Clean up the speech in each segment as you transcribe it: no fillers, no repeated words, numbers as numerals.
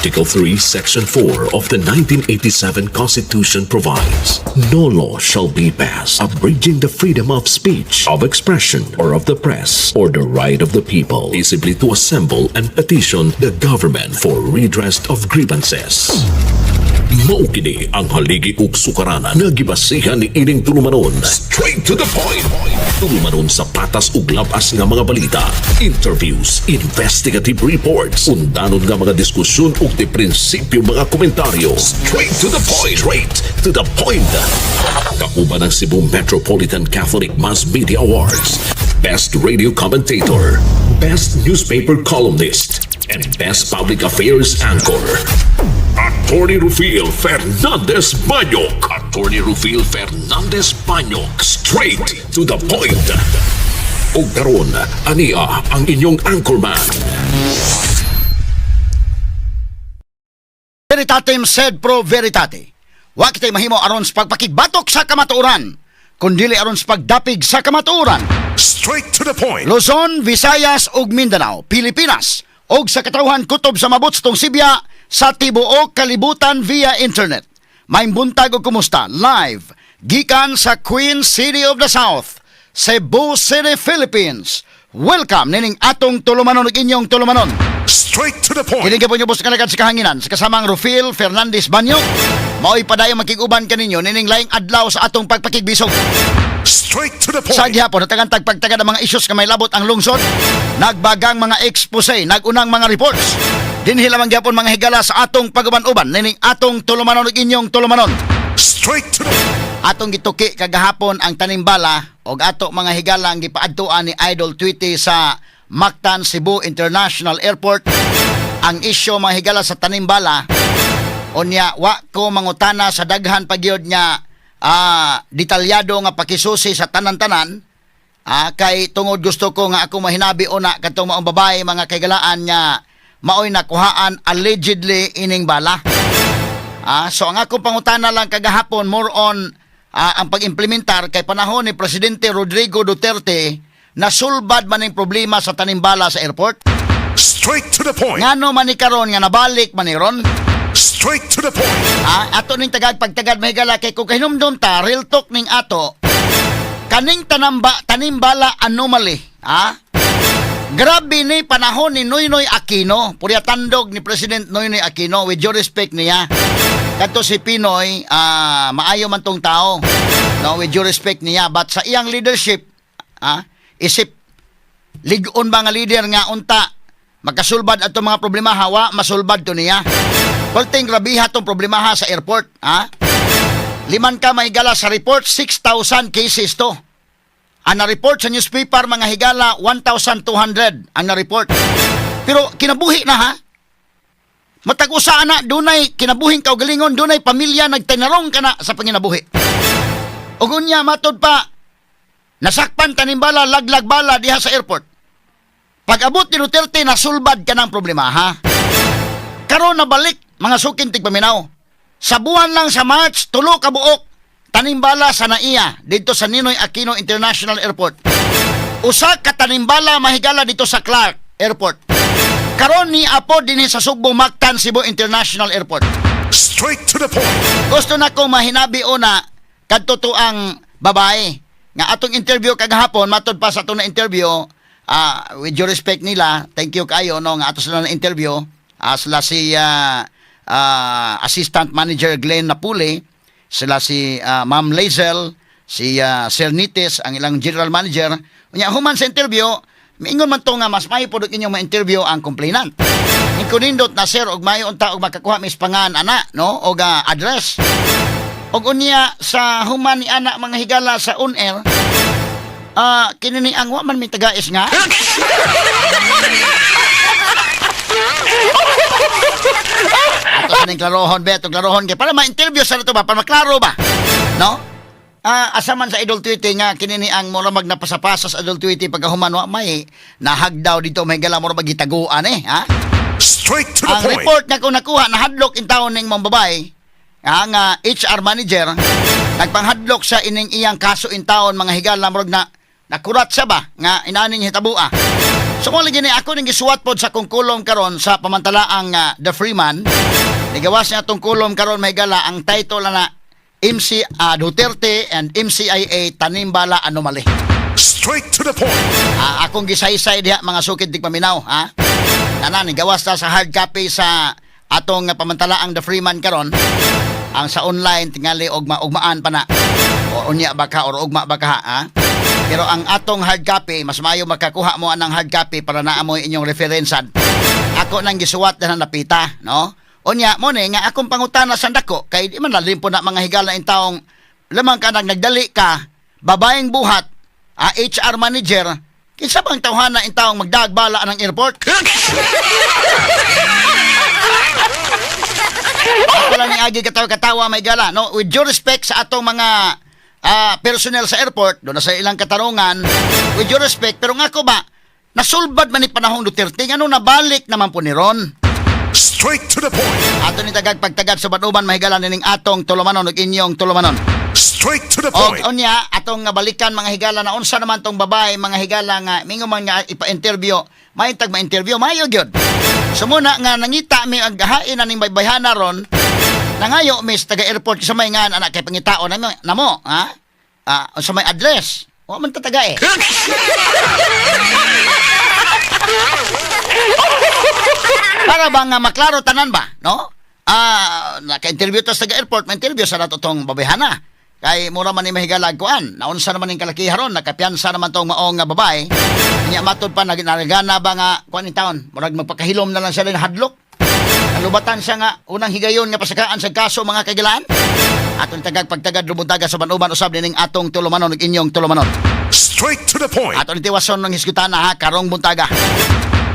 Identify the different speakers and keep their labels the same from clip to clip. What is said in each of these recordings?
Speaker 1: Article 3, Section 4 of the 1987 Constitution provides, "No law shall be passed abridging the freedom of speech, of expression, or of the press, or the right of the people peaceably to assemble and petition the government for redress of grievances." Mao kini ang haligi ug sukaranan nga gibasihan ni ining tulumanon. Straight to the point. Tulumanon sa patas ug labas nga mga balita, interviews, investigative reports, undanon nga mga diskusyon ug di prinsipyo mga komentaryo. Straight to the point. Straight to the point. Kauban ang Cebu Metropolitan Catholic Mass Media Awards, Best Radio Commentator, Best Newspaper Columnist, and Best Public Affairs Anchor. Attorney Rufil Fernandez Banyok. Attorney Rufil Fernandez Banyok. Straight to the point. Ug karon, ania ang inyong anchorman.
Speaker 2: Veritatem sed pro veritate. Wa kitay mahimo aron sa pagpakigbatok sa kamatuoran, kundili aron sa pagdapig sa kamatuoran.
Speaker 3: Straight to the point.
Speaker 2: Luzon, Visayas ug Mindanao, Pilipinas ug sa katawhan kutob sa mabot tong Sibya sa tibuok kalibutan via internet. Maayong buntag ug kumusta live gikan sa Queen City of the South, Cebu City, Philippines. Welcome nining atong tulumanon ug inyong tulumanon.
Speaker 3: Straight to the point.
Speaker 2: Kini po niyo sa kalagad sa kahanginan sa kasamang Rufil Fernandez Banyo. Mao'y padayon makig-uban kaninyo nining laing adlaw sa atong pagpakigbisog.
Speaker 3: Straight to the point.
Speaker 2: Sa gihapon, natagan tagpagtagad ang mga issues nga may labot ang lungsod, nagbagang mga expose, nagunang mga reports. Dinhi lamang gihapon, mga higala, sa atong paguban-uban nining atong tulumanon ug inyong tulumanon.
Speaker 3: Straight to the
Speaker 2: Atong gituki kagahapon ang tanimbala og ato, mga higala, ang gipaadtuan ni Idol Tweety sa Mactan Cebu International Airport. Ang isyu, mga higala, sa tanimbala, unya wa ko mangutana sa daghan pa gyud nga detalyado nga pakisusi sa tanan-tanan kay tungod gusto ko nga ako mahinabi una kadtong maong babae, mga kaigalaan, nga maoy nakuhaan allegedly ining bala. So ang akong pangutana lang kagahapon, more on ang pag-implementar kay panahon ni Presidente Rodrigo Duterte, nasulbad man ang problema sa tanimbala sa airport.
Speaker 3: Straight to the point.
Speaker 2: Ngano man ni karon nga nabalik man ni ron?
Speaker 3: Straight to the point.
Speaker 2: Ato ning tagad pagtagad, mahigala, kay kung kahinumdum ta, real talk ning ato kaning tanimbala anomaly. Grabe ni panahon ni Noynoy Aquino, purya tandog ni President Noynoy Aquino, with due respect niya. Kadto si PNoy, maayo man tong tao. No, with due respect niya, but sa iyang leadership, isip lig-on ba nga leader nga unta makasulbad ato mga problema, hawa masulbad to niya. Perting grabiha tong problemaha sa airport, ha? Liman ka mahigala sa report, 6,000 cases to. Ang na-report sa newspaper, mga higala, 1,200 ang na-report. Pero kinabuhi na ha. Matag usa na dunay kinabuhing kaugalingon, dunay pamilya nagtinarong kana sa panginabuhi. Ug unya matod pa nasakpan tanimbala, laglag bala diha sa airport. Pag abot ni Duterte, nasulbad ka ng problema ha. Karon nabalik, mga suking tigpaminaw. Sa buwan lang sa March, tulo ka buok tanimbala sa NAIA dito sa Ninoy Aquino International Airport. Usa ka tanimbala, mahigala, dito sa Clark Airport. Karon ni apo dinhi sa Sugbo Mactan Cebu International Airport.
Speaker 3: Straight to the point.
Speaker 2: Gusto na ko mahinabi una kadto to ang babae nga atong interview kagahapon. Matod pa sa atong na interview, with due respect nila, thank you kayo no nga ato sila na interview, sila si Assistant Manager Glenn Napuli, sila si Ma'am Lazel, si Sir Nites, ang ilang general manager. Unya human sa interview, miingon man to nga mas maayo pod og inyong ma-interview ang complainant. Inkunindot na, sir, og maayo unta og makakuha mis pangan ana no og address. Og unya sa human ni ana, mga higala, sa on air, kini ni ang wa man mi tagais nga. Ato sa ning klarohon be, atong klarohon kay para ma-interview sa nato ba, para maklaro ba? No? Asa man sa Idol Tweety nga kini ni ang mura mag napasapasa sa Idol Tweety pagkahuman wa may nahagdaw dito, may gala, mura magitaguan eh, ha?
Speaker 3: Straight to the
Speaker 2: Ang
Speaker 3: point.
Speaker 2: Report nga kung nakuha, nahadlok in taon ning mga babae, ang HR manager, nagpanghadlok sa ining iyang kaso in taon, mga higala, murag na nakurat siya ba nga inaning hitabua. So kung lagi ni ako ning gisuwat pod sa akong column karon sa pamantalaang The Freeman. Nigawas niya atong column karon, mga higala, ang title na MC Duterte and MCIA Tanimbala Anomaly.
Speaker 3: Straight to the point.
Speaker 2: Akong gisaysay diha, mga sukid tigpaminaw, ha. Nana ni gawas ta sa hard copy sa atong pamantalaang The Freeman karon. Ang sa online tingali og maugmaan pa na. O unya baka or ugma baka, ha. Pero ang atong hard copy, mas maayo makakuha mo anang hard copy para naa mo inyong referensan. Ako nang gisuwat na napita, no? Unya mo ni nga akong pangutana sa dako kay di man lalim po na, mga higala, in taong lamang ka nang nagdali ka babaeng buhat, HR manager, kinsa bang tawhana in taong magdagbala ng airport? Ako lang ni agi katawa-katawa, mga higala, no? With due respect sa atong mga personnel sa airport, doon na sa ilang katarungan, with due respect, pero nga ko ba, nasulbad man ni panahong Duterte, ngano nabalik naman po ni ron?
Speaker 3: Straight to the point.
Speaker 2: Ato ni tagag pagtagad sa banuban, mga higala, nining atong tulumanon ug inyong tulumanon.
Speaker 3: Straight to the
Speaker 2: Og
Speaker 3: point.
Speaker 2: unya atong nga balikan, mga higala, na unsa naman tong babae, mga higala, nga mingo man nga ipa-interview, maintag ma-interview, maayo gyud. So muna nga nangita mi ang gahain na ning baybayhana ron, nangayo mi sa taga airport sa may ngan anak kay pangitao namo namo, ha? Sa may address. Wa man tataga eh. Para ba nga maklaro tanan ba, no? Naka-interview to sa taga airport, ma-interview sa nato tong babayhana. Kay mura man ni mahigalag kuan, naunsa naman ning kalakiha ron, nakapiyansa naman tong maong nga babae. Nya matod pa nagana ba nga kuan in taon, murag magpakahilom na lang siya rin hadlok. Nalubatan siya nga unang higayon nga pasakaan sa kaso, mga kagilaan. Atong tagag pagtagad rumuntaga sa banuban usab nining atong tulumanon ug inyong tulumanon.
Speaker 3: Straight to the point.
Speaker 2: Ato ni tiwason ng hisgutana, ha, karong buntaga.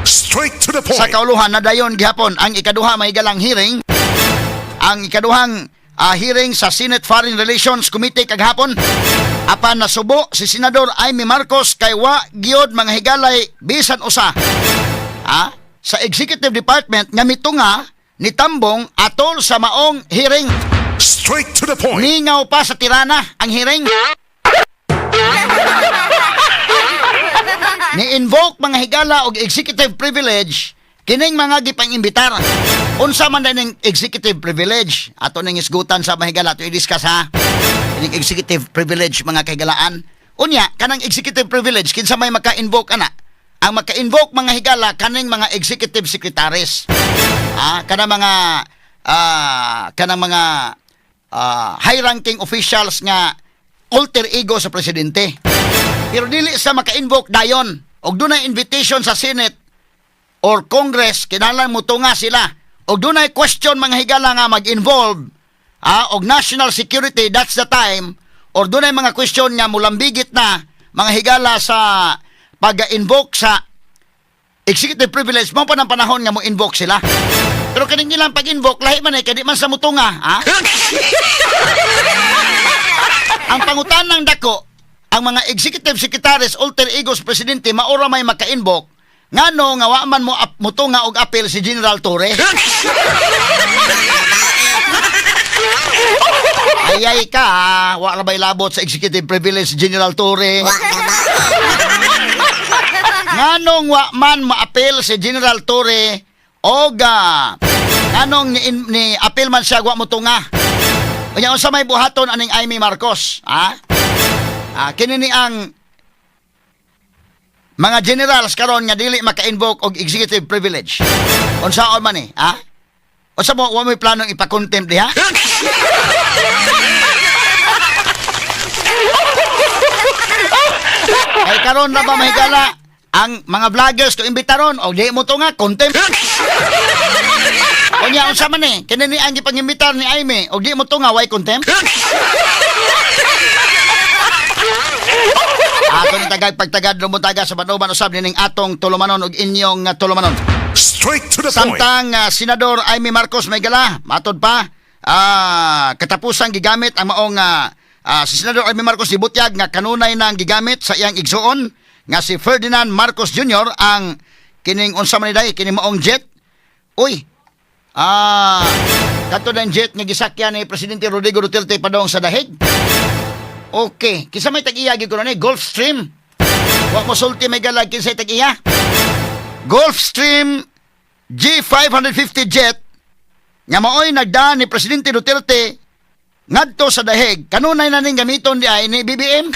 Speaker 3: Straight to the
Speaker 2: Sa
Speaker 3: point.
Speaker 2: kauluhan na dayon gihapon ang ikaduha, mga higalang, hearing. Ang ikaduhang hearing sa Senate Foreign Relations Committee kaghapon. Apan nasubo si Senador Imee Marcos kay wa gyud, mga higalay, bisan usa sa Executive Department nga mitunga ni tambong atol sa maong hearing.
Speaker 3: Straight to the point.
Speaker 2: Mingaw pa sa tirana ang hearing. Ni-invoke, mga higala, og executive privilege kining mga gipang-imbitar. Unsa man ning executive privilege? Ato ning isgutan sa, mga higala, ato i-discuss, ha. Kining executive privilege, mga kahigalaan. Unya kanang executive privilege, kinsa may maka-invoke ana? Ang maka-invoke, mga higala, kaning mga executive secretaries. Kanang mga high-ranking officials nga alter ego sa presidente. Pero dili sa maka-invoke dayon. Og dunay invitation sa Senate or Congress, kinahanglan mo tunga sila. Og dunay question, mga higala, nga mag-involve og national security, that's the time, or dunay mga question nga mulambigit na, mga higala, sa pag-invoke sa executive privilege mo pa ng panahon nga mo invoke sila. Pero kaning nilang pag-invoke, lahi man eh, kay di man sa mutunga, ha? Ang pangutanang dako, ang mga executive secretaries, alter egos presidente, maura may maka-invoke, ngano nga wa man mo mutunga og appeal si General Torre? Ayay ka, ha? Wa ra bay labot sa executive privilege si General Torre? Nganong wa man maapil si General Torre og nganong ni apil man siya, wa mo tunga? Unya unsa may buhaton aning Imee Marcos, ha? Kini ni ang mga generals karon nga dili maka-invoke og executive privilege. Unsaon man ni, ha? Unsa mo, wa mo'y planong ipa-contempt diha? Ay karon na ba, mahigala, ang mga vloggers to imbitaron og di mo to nga contempt. Unya unsa man ni? Kini ni ang gipangimbitar ni Imee og di mo to nga way contempt? Ato ni tagag pagtagad lumuntaga sa banuban usab nining atong tulumanon ug inyong tulumanon.
Speaker 3: Straight to the point.
Speaker 2: Samtang Senador Imee Marcos, mga higala, matod pa katapusang gigamit ang maong si Senador Imee Marcos gibutyag nga kanunay nang gigamit sa iyang igsuon nga si Ferdinand Marcos Jr. ang kining unsa man ni day kining maong jet. Uy. Kato ng jet nga gisakyan ni Presidente Rodrigo Duterte padong sa Dahig. Okay, kinsa may tag-iya gyud kuno ni Gulfstream? Wa mo sulti, mga higala, kinsay tag-iya. Gulfstream G550 jet nga maoy nagdaan ni Presidente Duterte ngadto sa dahig, kanunay na ning gamiton di ay ni BBM?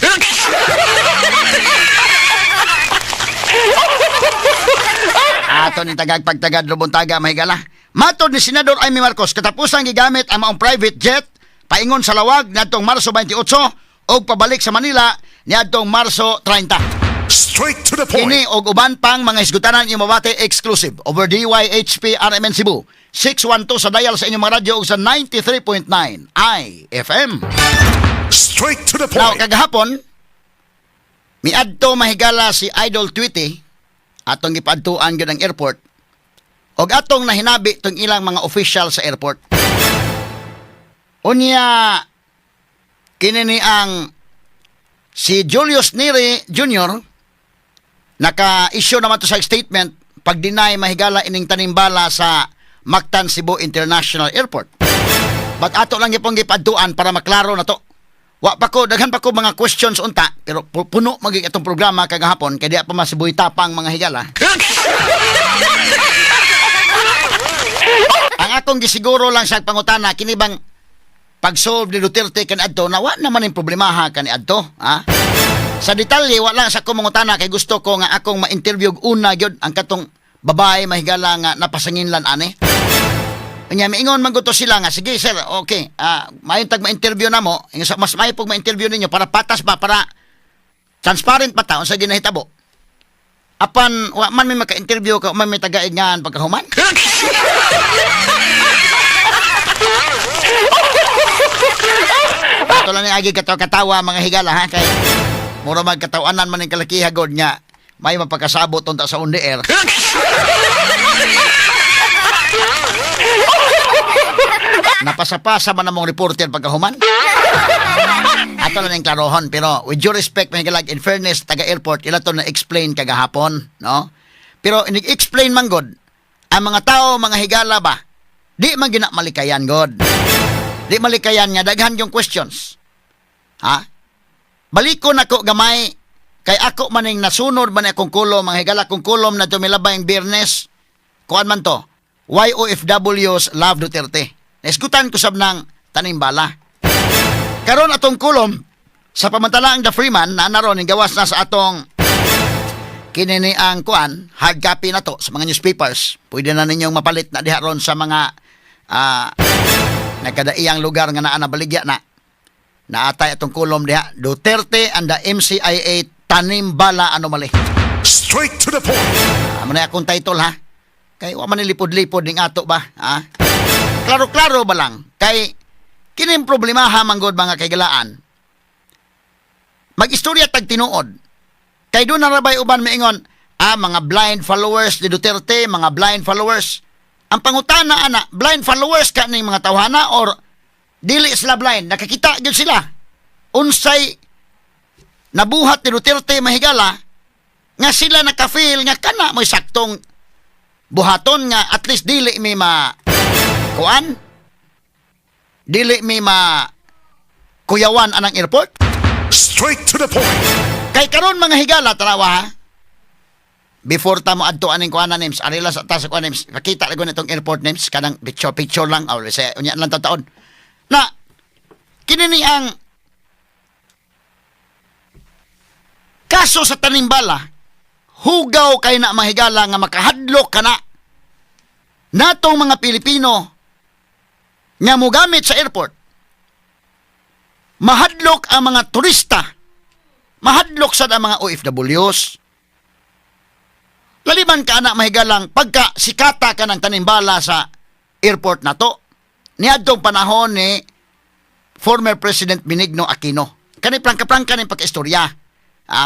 Speaker 2: Ato ni tagag pagtagad lubontaga, mahigala. Matod ni Senador Imee Marcos, katapusan gigamit ang maong private jet paingon sa Laoag niadtong Marso 28 ug pabalik sa Manila niadtong Marso 30.
Speaker 3: Straight to the point.
Speaker 2: Kini og uban pang mga hisgutanan inyong mabati exclusive over DYHP RMN Cebu 612 sa dial sa inyong mga radyo ug sa 93.9 IFM.
Speaker 3: Straight to the
Speaker 2: Now,
Speaker 3: point.
Speaker 2: kagahapon, miadto, mahigala, si Idol Tweety, atong gipaadtuan gyud ang airport, og atong nahinabi tong ilang mga official sa airport. Unya, kini ni ang si Julius Neri Jr., naka-issue naman to sa statement pag-deny, mahigala, ining tanimbala sa Mactan Cebu International Airport. But ato lang gyapon gipadtuan para maklaro na to. Wa pa ko, daghan pa ko mga questions unta, pero puno magig atong programa kagahapon kay diha pa masibuy tapang, mga higala. Ang akong gisiguro lang sa pangutana, kini bang pag-solve ni Duterte kaniadto na wa naman yung problemaha kaniadto, ha? Sa detalye wa lang sa akong mangutana kay gusto ko nga akong ma-interview una gyud ang katong babae, mahigala, nga napasanginlan ani. Unya miingon man gud to sila nga, "Sige sir, okay, maayo tag ma-interview na mo, ingon sa mas maayo pug ma-interview ninyo para patas ba, para transparent pa ta unsa ginahitabo." Apan wa man may maka-interview ka man may tagaig ngan pagkahuman. Ato lang ni agi katawa mga higala ha, kay mura magkatawanan man ning kalakiha god nga may mapakasabot unta sa on the air. Napasapasa man among reporter pagkahuman. Ato lang ning klarohon, pero with due respect, mga higala, in fairness taga airport, ila to na explain kagahapon, no? Pero inig-explain man god ang mga tao, mga higala ba, di man gina malikayan god. Di malikayan nga daghan yung questions. Ha? Baliko nako gamay kay ako maning nasunod man akong kolum, mga higala, akong kolum na tumilabay ang Biyernes. Kuan man to. YOFWs Love Duterte. Naisgutan ko sab ng tanimbala. Karon atong kolum sa pamantalaang The Freeman na naron gawas na sa atong kini ni ang kuan, hard copy na to sa mga newspapers. Pwede na ninyong mapalit na diha ron sa mga nagkadaiyang lugar nga naa na baligya na. Naatay atong kolum diha, Duterte and the MCIA Tanimbala Anomaly.
Speaker 3: Straight to the point.
Speaker 2: Amo na akong title ha. Kay wa man ni lipod-lipod ning ato ba, ha? Klaro-klaro ba lang kay kining problema ha manggod, mga kaigalaan. Mag-istorya tag tinuod. Kay doon na rabay uban maingon, mga blind followers ni Duterte, mga blind followers. Ang pangutana ana, blind followers ka ning mga tawhana or dili sila blind, nakakita gyud sila unsay nabuhat ni Duterte, mahigala, nga sila naka-feel nga kana mo'y saktong buhaton nga at least dili mi ma kuan, dili mi ma kuyawan anang airport.
Speaker 3: Straight to the point.
Speaker 2: Kay karon, mga higala, tarawa ha, before ta mo adto aning kuan names, arila sa ta sa kuan names, pakita lang ko nitong airport names, kanang picture picture lang or sa unya lang taon na kini ni ang kaso sa tanimbala, hugaw kay na, mahigala, nga makahadlok ka na natong mga Pilipino nga mogamit sa airport, mahadlok ang mga turista, mahadlok sad ang mga OFWs. Laliman ka na, mahigalang, pagka sikata ka ng tanimbala sa airport na to niadtong panahon ni former President Benigno Aquino. Kani prangka-prangka ni pagkaistorya ha.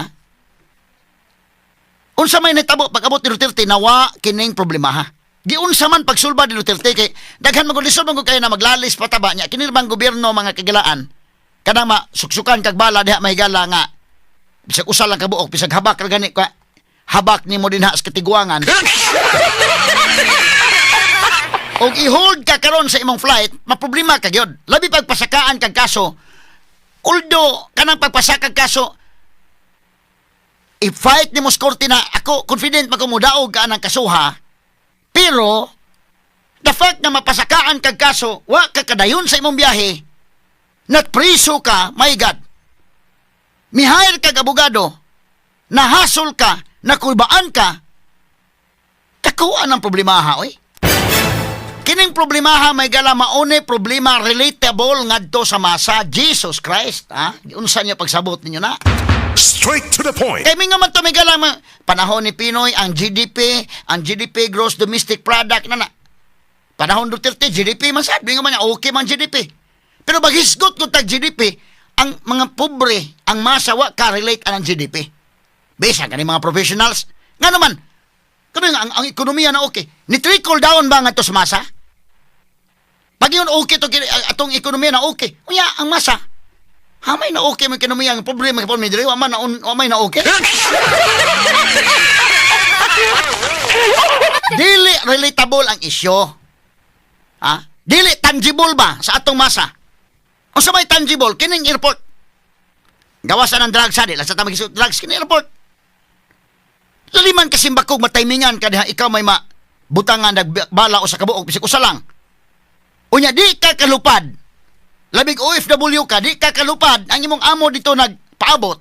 Speaker 2: Unsa may nitabo pag-abot ni Duterte, nawa kining problema ha. Giunsa man pagsulba ni Duterte kay daghan man gud, lisod man gud kayo na maglalis pataba niya kini bang gobyerno, mga kagilaan, kanang masuksukan kag bala diha, mahigala, nga bisag usa lang ka buok, bisag habak ra gani ka, habak nimo dinha sa katiguangan og i-hold ka karon sa imong flight, maproblema ka gyud, labi pagpasakaan kag kaso. Although kanang pagpasaka kag kaso. I-fight nimo sa korte na ako, confident man ko mudaog ka ng kasuha. Pero the fact na mapasakaan kag kaso, wa ka kadayon sa imong biyahe, napriso ka, my God. Mi-hire kag abogado, nahasol ka, nakulbaan ka, kakuan ang problemaha, oy. Kining problemaha, may gala, maune problema relatable ngadto sa masa. Jesus Christ, ha? Unsa niya pagsabot ninyo na?
Speaker 3: Straight to the point.
Speaker 2: Kay nga man to, may gala, panahon ni PNoy, ang GDP, gross domestic product na na. Panahon Duterte, GDP man sad, nga man niya, okay man GDP. Pero maghisgot ko tag GDP, ang mga pobre, ang masa wa ka-relate ang GDP. Bisa kani mga professionals. Nga naman, kami nga, ang ekonomiya na okay. Ni trickle down ba nga to sa masa? Pag yun okay to, atong ekonomiya na okay. Unya, ang masa, hamay na okay mo ekonomiya, ang problema kay diri, wa man na wa may na okay. Dili relatable ang isyo. Ha? Dili tangible ba sa atong masa? Unsa may tangible? Kining airport. Gawasan ng drugs ha, di lang sa tamang drugs kini airport. Laliman kasi bakog mataymingan ka diha ikaw may ma butangan nagbala o sa kabuok bisag usa lang. Unya di ka kalupad. Labig OFW ka, di ka kalupad. Ang imong amo dito nagpaabot.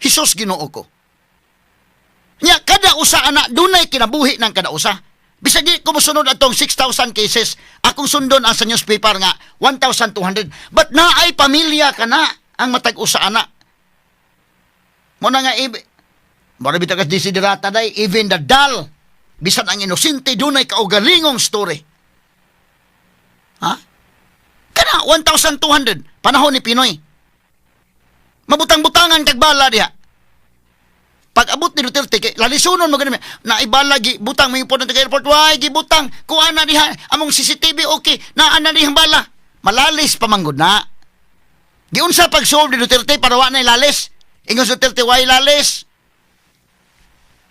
Speaker 2: Hesus Ginoo ko. Nya kada usa ana dunay kinabuhi ng kada usa. Bisag di ko mosunod atong 6,000 cases, akong sundon ang sa newspaper nga 1,200. But naay pamilya ka na ang matag usa ana. Mo na nga mura bitaw kas desiderata day, even the dull, bisan ang inosente dunay kaugalingong story. Ha? Kana 1,200 panahon ni PNoy. Mabutang-butangan kag bala diha. Pag abot ni Duterte kay lalisunon mo ganun na ibala gi butang may po taga airport, why gibutang kuha na diha among CCTV, okay na ana dihang bala, malalis pamanggod na. Giunsa pag solve ni Duterte para wa na ilalis? Ingon si Duterte, why lalis,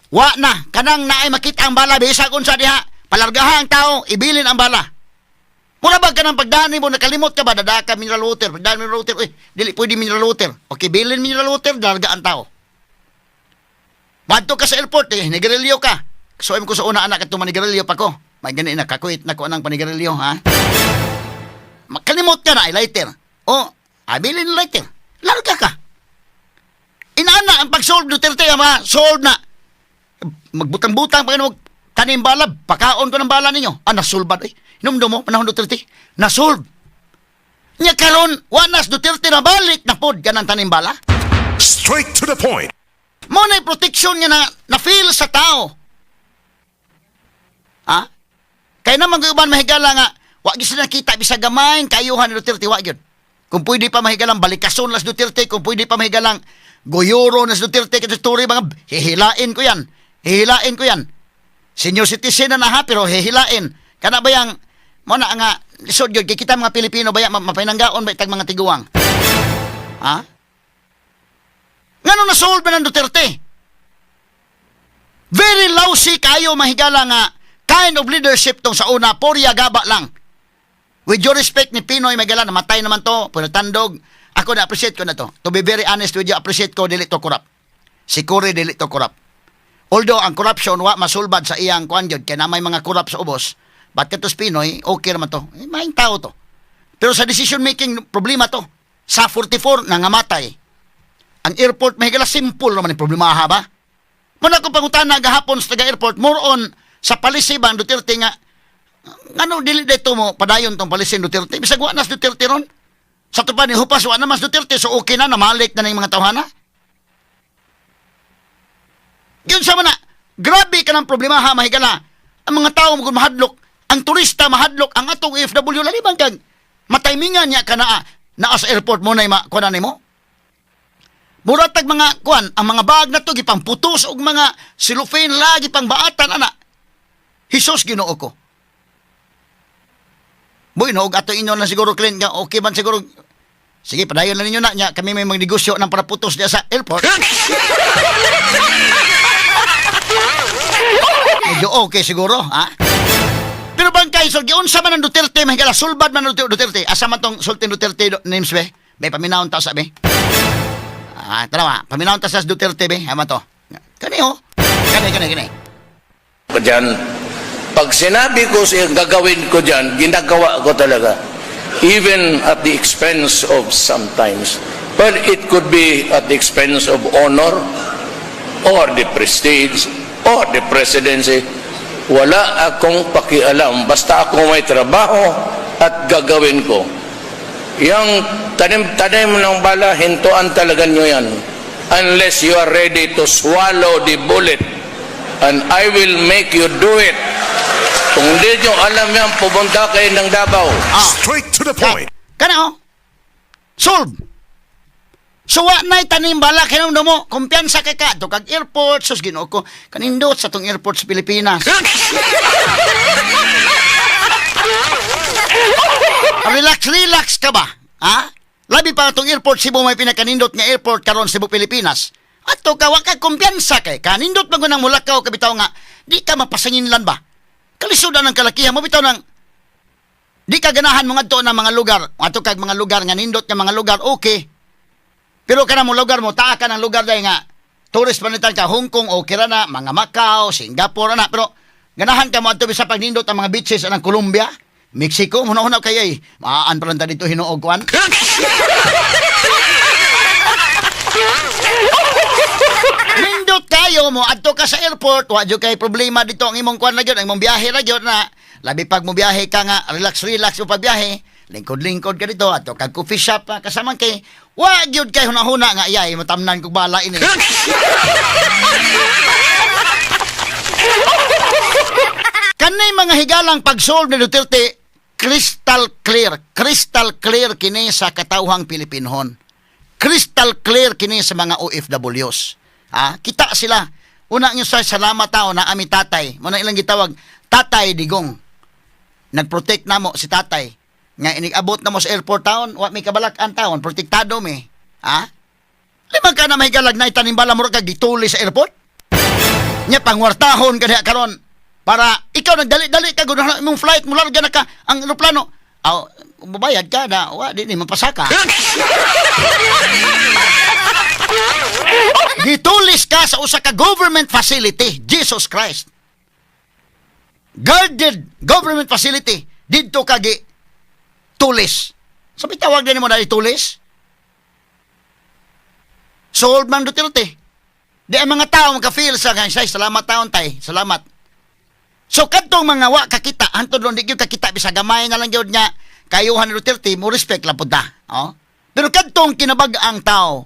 Speaker 2: wa na kanang naay makita ang bala bisag unsa diha, palargaha ang tao, ibilin ang bala. Mura ba kanang pagdani mo, nakalimot ka ba, dada ka mineral water, pagdani mineral water, uy, dili pwede mineral water. Okay, bilin mineral water, darga ang tao. Madto ka sa airport, eh, nigarilyo ka. So, ko sa una anak, atong manigarilyo pa ko. May gani na, kakuit na ko anang panigarilyo, ha? Makalimot ka na, ay lighter. O, abilin lighter. Larga ka. Inaana ang pag-solve Duterte, ama, solve na. Magbutang-butang pa kayo, tanim bala, pakaon ko ng bala ninyo. Ah, nasulbad eh. Hinumdum mo, panahon Duterte, nasolve. Nya karon, wanas Duterte na balik na pod ganang tanim bala.
Speaker 3: Straight to the point.
Speaker 2: Mo na protection nga na, na feel sa tao. Ha? Kaya naman kung uban mahigala nga, wa gyud sila nakita bisag gamay kayuhan ni Duterte, wa gyud. Kung pwede pa mahigalang balikason las Duterte, kung pwede pa mahigalang guyuro nas Duterte kasi story mga hihilain ko yan. Hihilain ko yan. Senior citizen na na ha, pero hihilain. Kana ba yang mo na nga lisod gyud kay kita mga Pilipino ba ya mapainanggaon ba itag mga tiguang? Ha? Ngano na solve na ng Duterte? Very lousy kayo mahigala nga kind of leadership tong sa una, porya gaba lang. With your respect ni PNoy, mahigala, namatay naman to, pero tandog. Ako na appreciate ko na to. To be very honest with you, appreciate ko dili to corrupt. Si Cory dili to corrupt. Although ang corruption wa masulbad sa iyang kuan gyud kay na may mga corrupt sa ubos. But katos PNoy, okay naman to. Eh, maayong tao to. Pero sa decision making, problema to. Sa 44, nangamatay. Ang airport, mahigala, simple naman yung problema ha ba? Muna ko pangutana gahapon sa taga-airport, more on sa policy ba ang Duterte nga, ngano dili dito mo padayon tong policy ni Duterte? Bisag wa nas Duterte ron. Sa tupa ni Hupas, wa na mas Duterte, so okay na, namalik na ng mga tawhana. Yun sa mana, grabe ka ng problema ha, mahigala. Ang mga tao mo mahadlok, ang turista mahadlok, ang atong OFW laliban kag mataymingan niya ka na naa sa airport mo na ma kuan nimo. Mura tag mga kuan, ang mga bag na to gipang putos og mga cellophane lagi pang baatan ana. Hesus Ginoo ko. Boy, no, og ato inyo na siguro clean nga okay man siguro. Sige, padayon na ninyo na nya kami may mga negosyo ng para putos diya sa airport. Medyo okay siguro, ha? Pero bangkay, so giunsa man ang Duterte, may gala sulbad man ang Duterte. Asa man tong sultin Duterte names be? May paminawon ta sa be. Ah, tanawa, paminawon ta sa Duterte be, ama to. Kani oh. Kani kani kani.
Speaker 4: Diyan, pag sinabi ko siya, gagawin ko dyan, ginagawa ko talaga. Even at the expense of sometimes. Well, it could be at the expense of honor, or the prestige, or the presidency. Wala akong pakialam. Basta ako may trabaho at gagawin ko. Yang tanim-tanim ng bala, hintuan talaga nyo yan. Unless you are ready to swallow the bullet. And I will make you do it. Kung hindi nyo alam yan, pumunta kayo ng Davao.
Speaker 2: Ah.
Speaker 3: Straight to the point.
Speaker 2: Kana oh. Solve. So wa na'y tanim bala kinumdum mo, kumpiyansa ka to kag airport, sus, Ginoo ko, kanindot sa tong airport sa Pilipinas. Relax, relax ka ba? Ha? Labi pa itong airport Cebu, may pinakanindot nga airport karon Cebu, Pilipinas. Ato ka, wa ka kumpiyansa kay kanindot man nang mulakaw ka bitaw nga di ka mapasanginlan ba? Kalisudan ng kalakihan mo bitaw nang di ka ganahan mo ngadto ng mga lugar. Ato kag mga lugar nga nindot nga mga lugar, okay. Pero kana mo lugar mo, taa ka ng lugar dahil nga tourist panitan ka, Hong Kong, okay ra na, mga Macau, Singapore na. Pero ganahan ka mo adto sa pagnindot ang mga beaches ng Colombia, Mexico, muna-una kay ay maaan pa lang ta dito hinuog kuan. Nindot kayo mo adto ka sa airport, wa jud kay problema dito ang imong kuan na gyud, ang imong biyahe ra gyud na. Labi pag mo biyahe ka nga relax relax mo pagbiyahe, lingkod-lingkod ka dito adto kag coffee shop pa kasamang kay wa gyud kay hunahuna nga iyay matamnan kog bala ini. Kanay mga higalang pag-solve ni Duterte, crystal clear, crystal clear kini sa katawhang Pilipinhon. Crystal clear kini sa mga OFWs. Ha? Kita sila. Una nyo sa salamat tao na ami tatay. Muna ilang gitawag, Tatay Digong. Nagprotect namo si tatay. Nga inigabot na mo sa airport town, wa mi kabalak-an taon, protektado mi. Ha? Lima ka na mahigalag na itanimbala mo kag gituli sa airport? Nya pangwartahon ka diha karon para ikaw nagdali-dali ka gud imong flight mo larga na ka ang eroplano. Aw, mubayad ka na, wa di ni mapasaka. Gitulis ka sa usa ka government facility, Jesus Christ. Guarded government facility didto ka gi tulis. Sabi tawag din mo na tulis? Solve man Duterte. Di ang mga tao maka-feel sa nga, "Say, salamat taon tay, salamat." So kadtong mga wa kakita, hantod ron di gyud kakita bisa gamay na lang gyud nga kayuhan ni Duterte, mo respect lang pud ta. Oh? Pero kadtong kinabag-ang tao,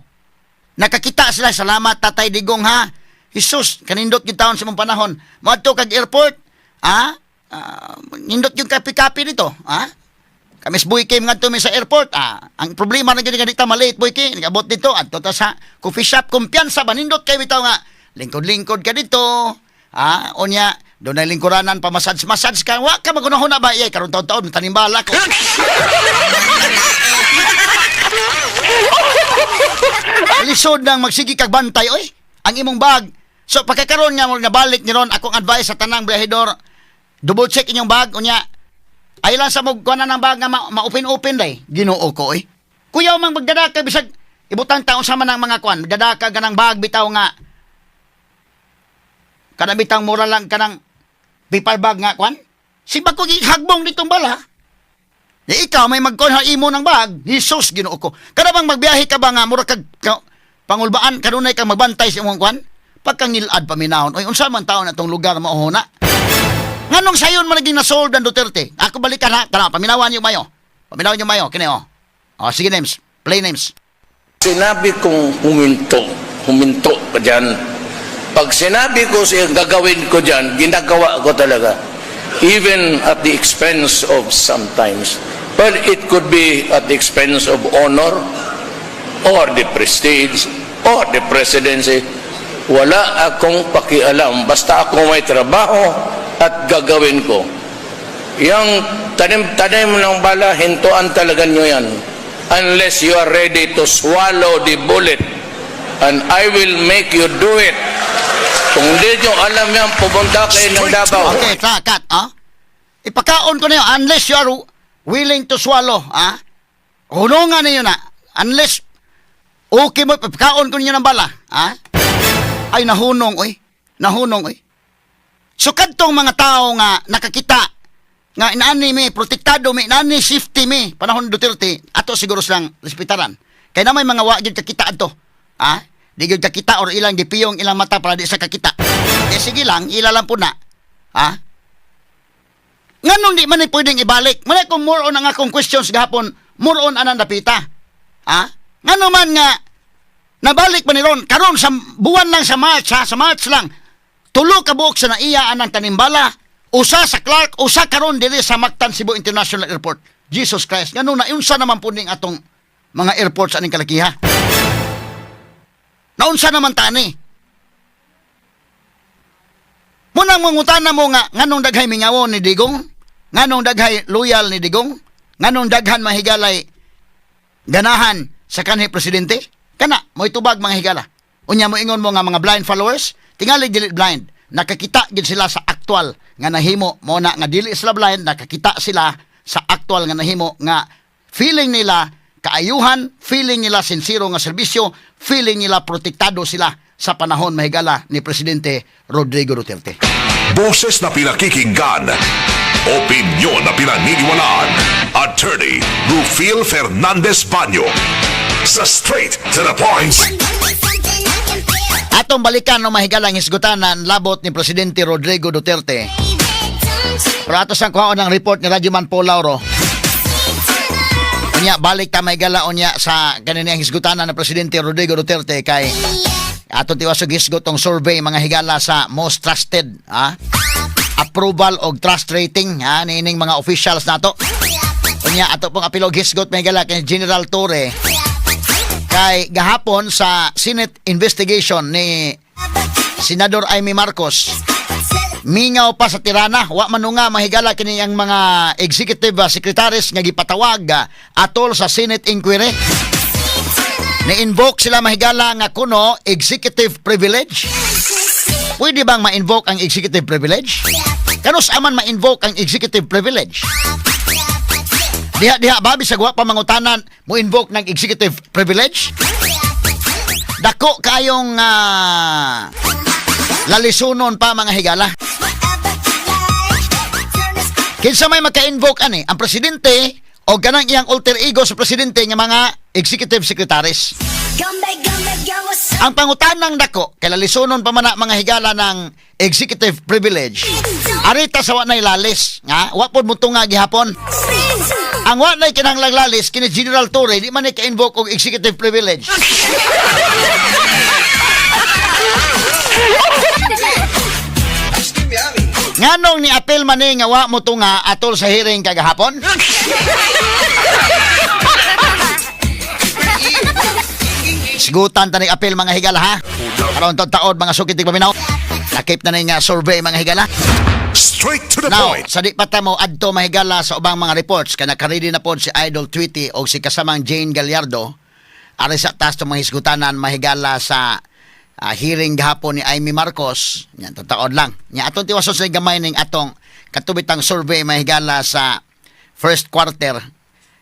Speaker 2: nakakita sila, "Salamat Tatay Digong ha. Jesus, kanindot gyud taon sa mong panahon. Moadto kag airport, ha? Ah, nindot yung kapi-kapi dito, ha? Kamis Boy Kim ngadto mi sa airport. Ah, ang problema na gyud nga dita malate Boy Kim, nagabot dito adto ta sa coffee shop, kumpiyansa ba nindot kay bitaw nga lingkod-lingkod ka dito. Ah, unya doon ay lingkuranan pa massage massage ka. Wa ka magunahuna ba iyay karon taon-taon tanimbala ko." Lisod nang magsigi kag bantay oy. Ang imong bag. So pagkakaroon nga mo nabalik ni ron, akong advice sa tanang biyahedor, double check inyong bag unya. Ay lang sa mo kuha na ng bag nga ma-open-open day. Ginoo ko oy. Kuyaw mang magdadaka bisag ibutang taon sama ng mga kuan, magdadaka ka ng bag bitaw nga kanang bitang mura lang kanang paper bag nga kuan. Sibag ko gihagbong ditong bala. Di ikaw may magkuhan ha imo ng bag. Jesus, Ginoo ko. Kada bang magbiyahe ka ba nga mura kag ka, pangulbaan kanunay kang magbantay sa imong kuan? Pagkangilad paminahon. Oy, unsa man taon atong lugar mauhuna? Nganong sayon man naging nasolve ng Duterte? Ako balikan ha. Tara, paminawan niyo mayo. Paminawan niyo mayo. Kini oh. Oh, sige names. Play names.
Speaker 4: Sinabi kong huminto, huminto ka dyan. Pag sinabi ko siya, gagawin ko dyan, ginagawa ko talaga. Even at the expense of sometimes. Well, it could be at the expense of honor, or the prestige, or the presidency. Wala akong pakialam. Basta ako may trabaho at gagawin ko. Yang tanim-tanim ng bala, hintuan talaga nyo yan. Unless you are ready to swallow the bullet. And I will make you do it. Kung hindi nyo alam yan, pumunta kayo ng Davao.
Speaker 2: Okay, ta, cut, ah. Ipakaon ko na yun, unless you are willing to swallow, ah. Hunungan ninyo na, unless Okay mo, pagkaon ko ninyo ng bala. Ha? Ay, nahunong, oy. Nahunong, oy. So, kadtong mga tao nga nakakita, nga inaani mi, protektado mi, inaani safety mi, panahon ni Duterte, ato siguro silang respetaran. Kay na may mga wa gyud kakita adto. Ha? Di gyud kakita or ilang gipiyong ilang mata para di sa kakita. Eh sige lang, ila lang po na. Ha? Nganong di man ni pwedeng ibalik? Muna kung more on ang akong questions gahapon, more on anang dapita. Ha? Ngano man nga nabalik pa ni ron karon sa buwan lang sa March, ha, sa March lang. Tulo ka buok sa naiya anang tanimbala, usa sa Clark, usa karon diri sa Mactan Cebu International Airport. Jesus Christ, ngano naunsa naman po ning atong mga airports aning kalakiha? Naunsa naman tani? Munang mangutana mo nga nganong daghay mingawon ni Digong, nganong daghay loyal ni Digong, nganong daghan mahigalay ganahan sa kanhi presidente? Kana, mo'y tubag, mga higala. Unya mo ingon mo nga mga blind followers, tingali dili blind. Nakakita gid sila sa aktual nga nahimo mo na nga dili sila blind, nakakita sila sa aktual nga nahimo nga feeling nila kaayuhan, feeling nila sincero nga serbisyo, feeling nila protektado sila sa panahon, mahigala, ni Presidente Rodrigo Duterte.
Speaker 3: Boses na pinakikinggan. Opinyon na pinaniniwalaan. Attorney Rufil Fernandez Banyo. Sa Straight to the Point.
Speaker 2: Atong balikan no, mahigalang hisgutanan labot ni Presidente Rodrigo Duterte. Pero ato sang kuhaon ng report ni Radyoman Paul Lauro. Unya balik ta, mahigala, unya sa kaniniyang hisgutanan ng Presidente Rodrigo Duterte kay ato tiwas og hisgot tong survey, mga higala, sa most trusted, ha? Approval og trust rating, ha, niining mga officials nato. Unya ato pong apilog hisgot, mga higala, kay General Torre kay gahapon sa Senate investigation ni Senador Imee Marcos, mingaw pa sa tirana, wa man nga, mahigala, kini ang mga executive secretaries nga gipatawag atol sa Senate inquiry. Ni-invoke sila, mahigala, nga kuno executive privilege. Pwede bang ma-invoke ang executive privilege? Kanus aman ma-invoke ang executive privilege? Diha diha ba bisag wa pa mangutanan mo invoke ng executive privilege? Dako kayong lalisunon pa, mga higala. Kinsa may maka-invoke ani? Ang presidente o ganang iyang alter ego sa presidente nga mga executive secretaries? Ang pangutanang dako, kay lalisunon pa man na, mga higala, ng executive privilege. Arita sa wa nay lalis, nga wa pod mo tunga gihapon. Ang wa nay kinahanglang lalis kini General Torre, di man ni ka-invoke og executive privilege. Nganong ni apel man ni nga wa mo tunga atol sa hearing kagahapon? Sigutan ta ni apel, mga higala, ha. Karon taod mga sukit paminaw. Lakip na ni nga survey, mga higala.
Speaker 3: Straight to the
Speaker 2: Now,
Speaker 3: point.
Speaker 2: sa di pa ta mo adto, mahigala, sa ubang mga reports kay nakaready na pod si Idol Tweety o si kasamang Jane Gallardo. Ari sa taas mga hisgutanan, mahigala, sa hearing gahapon ni Imee Marcos. Yan, tataod lang. Nya atong tiwason sa gamay ning atong katubitang survey, mahigala, sa first quarter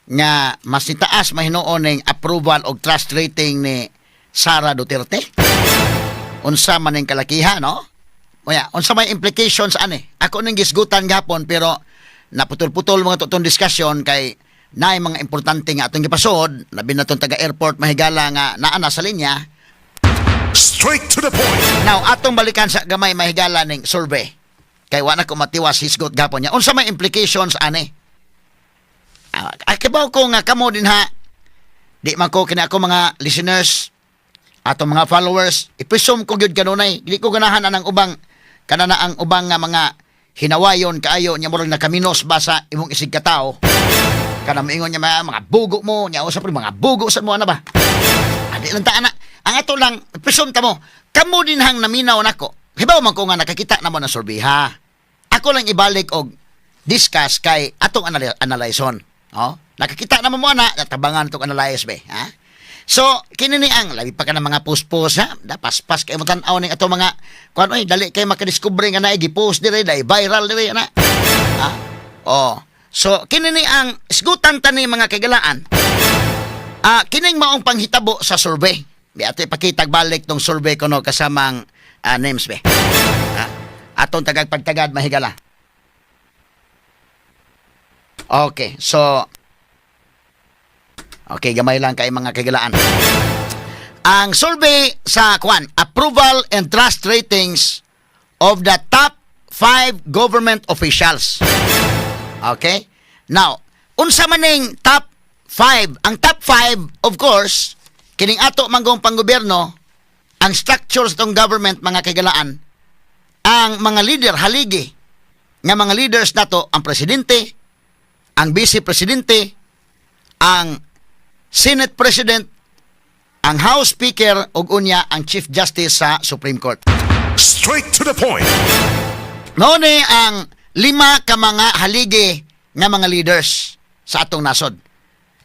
Speaker 2: nga mas nitaas mahinuon ning approval og trust rating ni Sara Duterte. Unsa man ning kalakiha, no? Uya, unsa may implications ani? Ako ning gisgutan gapon pero naputol-putol mga tutong discussion kay naay mga importante nga atong gipasod, labi na tong taga airport, mahigala, nga naa na sa linya.
Speaker 3: Straight to the point.
Speaker 2: Now, atong balikan sa gamay, mahigala, ning survey. Kay wa na ko matiwas hisgot gapon niya. Unsa may implications ani? Ah, kibaw ko nga kamo din ha. Di man ko kini ako mga listeners, atong mga followers, ipresume ko gyud kanunay. Dili ko ganahan anang ubang kana na ang ubang nga mga hinawayon kaayo nya murag nakaminos ba sa imong isig katao. Kana moingon niya mga bugo mo, nya usa pa mga bugo sa mo ana ba? Adi lang ta ana. Ang ato lang, presume ta mo, kamo din hang naminaw nako. Hibaw man ko nga nakakita na mo ng survey ha. Ako lang ibalik og discuss kay atong analyze-on. Oh? Nakakita na mo mo ana, natabangan tong analyze be, ha? So, kini ni ang labi pa ka ng mga post-post ha. Dapaspas kay mo tan-aw ning ato mga kuan oy, dali kay makadiskubre nga naay gi-post dire, dai viral dire ana. Ha? Oh. So, kini ni ang isgutan ta ni mga kagalaan. Kining maong panghitabo sa survey. Bi ato ipakitag balik tong survey kuno kasamang names be. Atong tagag pagtagad, mahigala. Okay, so okay, gamay lang kay mga kagilaan. Ang survey sa kwan, approval and trust ratings of the top five government officials. Okay? Now, unsa man ning top 5? Ang top 5, of course, kining ato manggong panggobyerno, ang structures itong government, mga kagalaan, ang mga leader, haligi, nga mga leaders nato, ang presidente, ang vice presidente, ang Senate President, ang House Speaker, ug unya ang Chief Justice sa Supreme Court.
Speaker 3: Straight to the point.
Speaker 2: Mao ni ang lima ka mga haligi nga mga leaders sa atong nasod.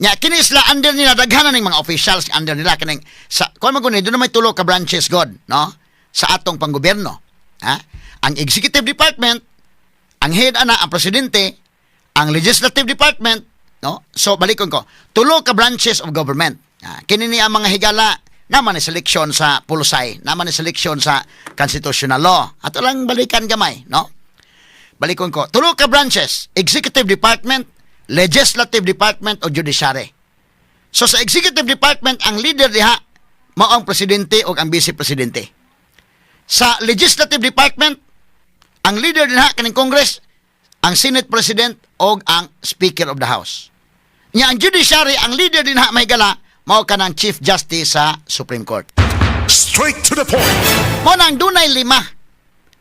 Speaker 2: Nya kini sila, under nila daghanan ning mga officials under nila kining sa kuan man guni, doon may tulo ka branches god, no, sa atong panggobyerno. Ha? Ang executive department, ang head ana ang presidente, ang legislative department, no? So balikon ko. Tulo ka branches of government. Ha? Kini ni ang mga higala naman ni selection sa pulusay, naman ni selection sa constitutional law. Ato lang balikan gamay, no? Balikon ko. Tulo ka branches, executive department, legislative department o judiciary. So sa executive department, ang leader diha mao ang presidente o ang vice presidente. Sa legislative department, ang leader diha kaning Congress, ang Senate President o ang Speaker of the House. Nya ang judiciary, ang leader dinha, mahigala, mao kanang Chief Justice sa Supreme Court.
Speaker 3: Straight to the point.
Speaker 2: Mo nang dunay lima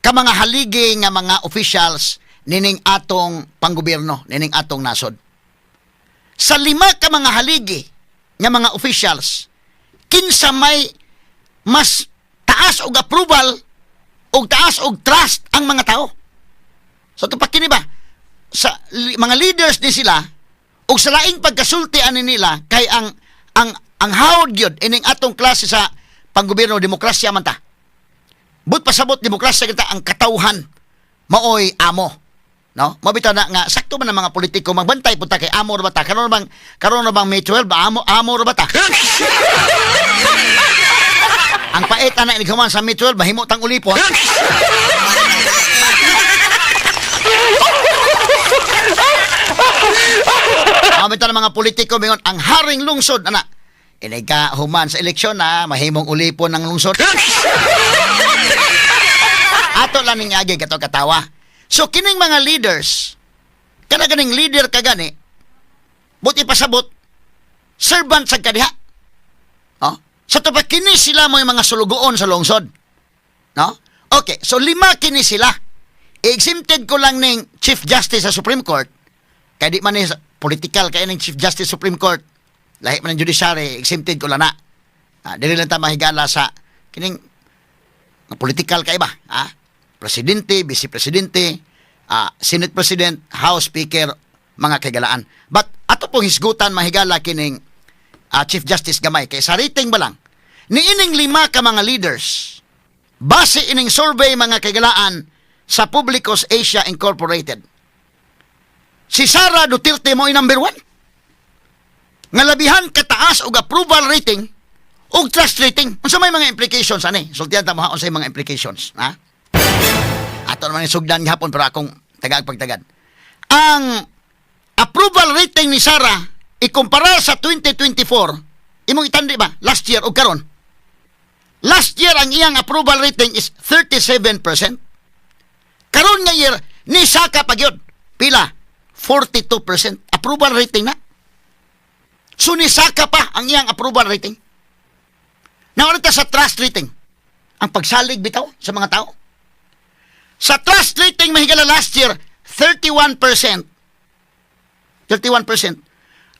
Speaker 2: ka mga haligi nga mga officials nining atong panggobyerno, nining atong nasod. Sa lima ka mga haligi nga mga officials, kinsa may mas taas og approval og taas og trust ang mga tao? So tupak kini ba sa mga leaders ni sila og sa laing pagkasulti ani nila kay ang hawd gyud ining atong klase sa panggobyerno, demokrasya man ta. But pasabot demokrasya kita, ang katawhan maoy amo. No? Mabitaw na nga sakto man ang mga politiko magbantay punta kay amo ra ba ta? Karon bang May 12 amo amo ra ba ta? Ang pait ana ini human sa May 12 mahimo tang ulipon. Mabitaw ng mga politiko mingon ang haring lungsod ana. Inay ka human sa eleksyon na mahimong ulipon ng lungsod. Ato lang ning agi kato katawa. So kining mga leaders, kana ganing leader ka gani, buti pasabot, servant sa kadiha. No? Sa tupa kini sila mo yung mga sulugoon sa lungsod. No? Okay, so lima kini sila. I-exempted ko lang ning Chief Justice sa Supreme Court. Kaya di man ni political kaya ning Chief Justice Supreme Court. Lahi man ng judiciary, exempted ko lang na. Dili lang ta mahigala sa kining political kay ba? Ah, presidente, vice presidente, Senate President, House Speaker, mga kaigalaan. But ato pong hisgutan, mahigala, kining Chief Justice gamay kay sa rating ba lang niining lima ka mga leaders, base ining survey, mga kaigalaan, sa Publicos Asia Incorporated. Si Sara Duterte mo number one nga labihan kataas og approval rating og trust rating. Unsa may mga implications ani? Sultihan ta mo ha, unsay mga implications, ha? Ato naman yung sugdan gihapon pero akong tagag pagtagad. Ang approval rating ni Sara ikumpara sa 2024, imong itandi ba last year og karon? Last year ang iyang approval rating is 37%. Karon nga year ni saka pa gyud. Pila? 42% approval rating na. So ni saka pa ang iyang approval rating. Nauna ta sa trust rating. Ang pagsalig bitaw sa mga tao. Sa trust rating, mahigala, last year, 31%. 31%.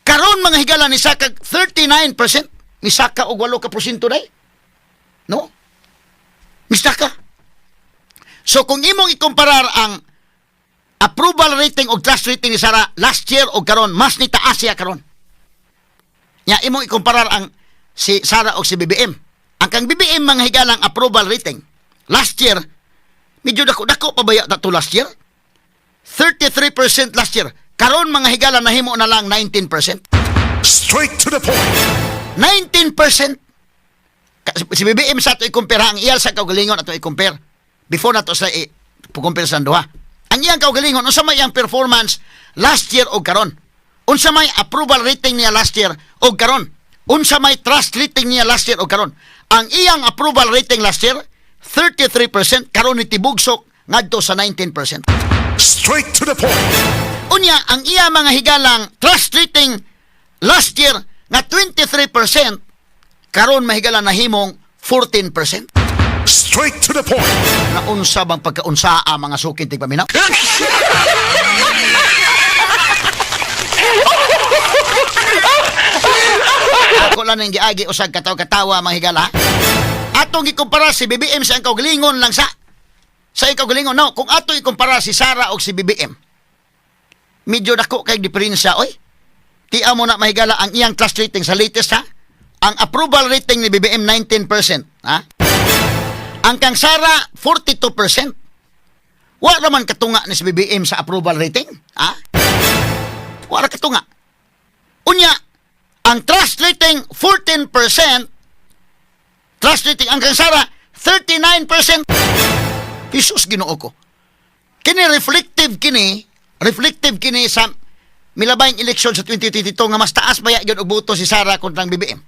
Speaker 2: Karon, mga higala, ni saka 39%. Ni saka og 8 ka porsyento day. No? Misaka. So kung imong ikumparar ang approval rating o trust rating ni Sara last year o karon, mas ni taas siya karon. Nya imong ikumparar ang si Sara o si BBM. Ang kang BBM, mga higalang, approval rating last year, medyo dako-dako pa baya to last year? 33% last year. Karon, mga higala, nahimo na lang 19%.
Speaker 3: Straight to the point.
Speaker 2: 19%. Si BBM sa ato i-compare, ang iyal sa kaugalingon ato i-compare. Before nato sa i-compare sa duha. Ang iyang kaugalingon, unsa may iyang performance last year og karon? Unsa may approval rating niya last year og karon? Unsa may trust rating niya last year og karon? Ang iyang approval rating last year 33%, karon ni tibugsok ngadto sa 19%.
Speaker 3: Straight to the point.
Speaker 2: Unya, ang iya, mga higalang, trust rating last year nga 23%, karon, mahigala, nahimong 14%.
Speaker 3: Straight to the point.
Speaker 2: Naunsa bang pagkaunsaa, mga sukin tigpaminaw? Ako lang nang giagi usag katawa-katawa, mga higala. Atong ikumpara si BBM sa ang kaugalingon lang sa kaugalingon, no, kung ato ikumpara si Sara og si BBM, medyo dako kay diferensya, oy. Tiaw mo na, mahigala, ang iyang trust rating sa latest, ha. Ang approval rating ni BBM 19%, ha. Ang kang Sara 42%. Wa raman katunga ni si BBM sa approval rating, ha? Wa ra katunga. Unya, ang trust rating 14%, trust rating ang kang Sara 39%. Jesus, Ginoo ko. Kini reflective kini sa milabayng eleksyon sa 2022 nga mas taas baya gyud og boto si Sara kontra ang BBM.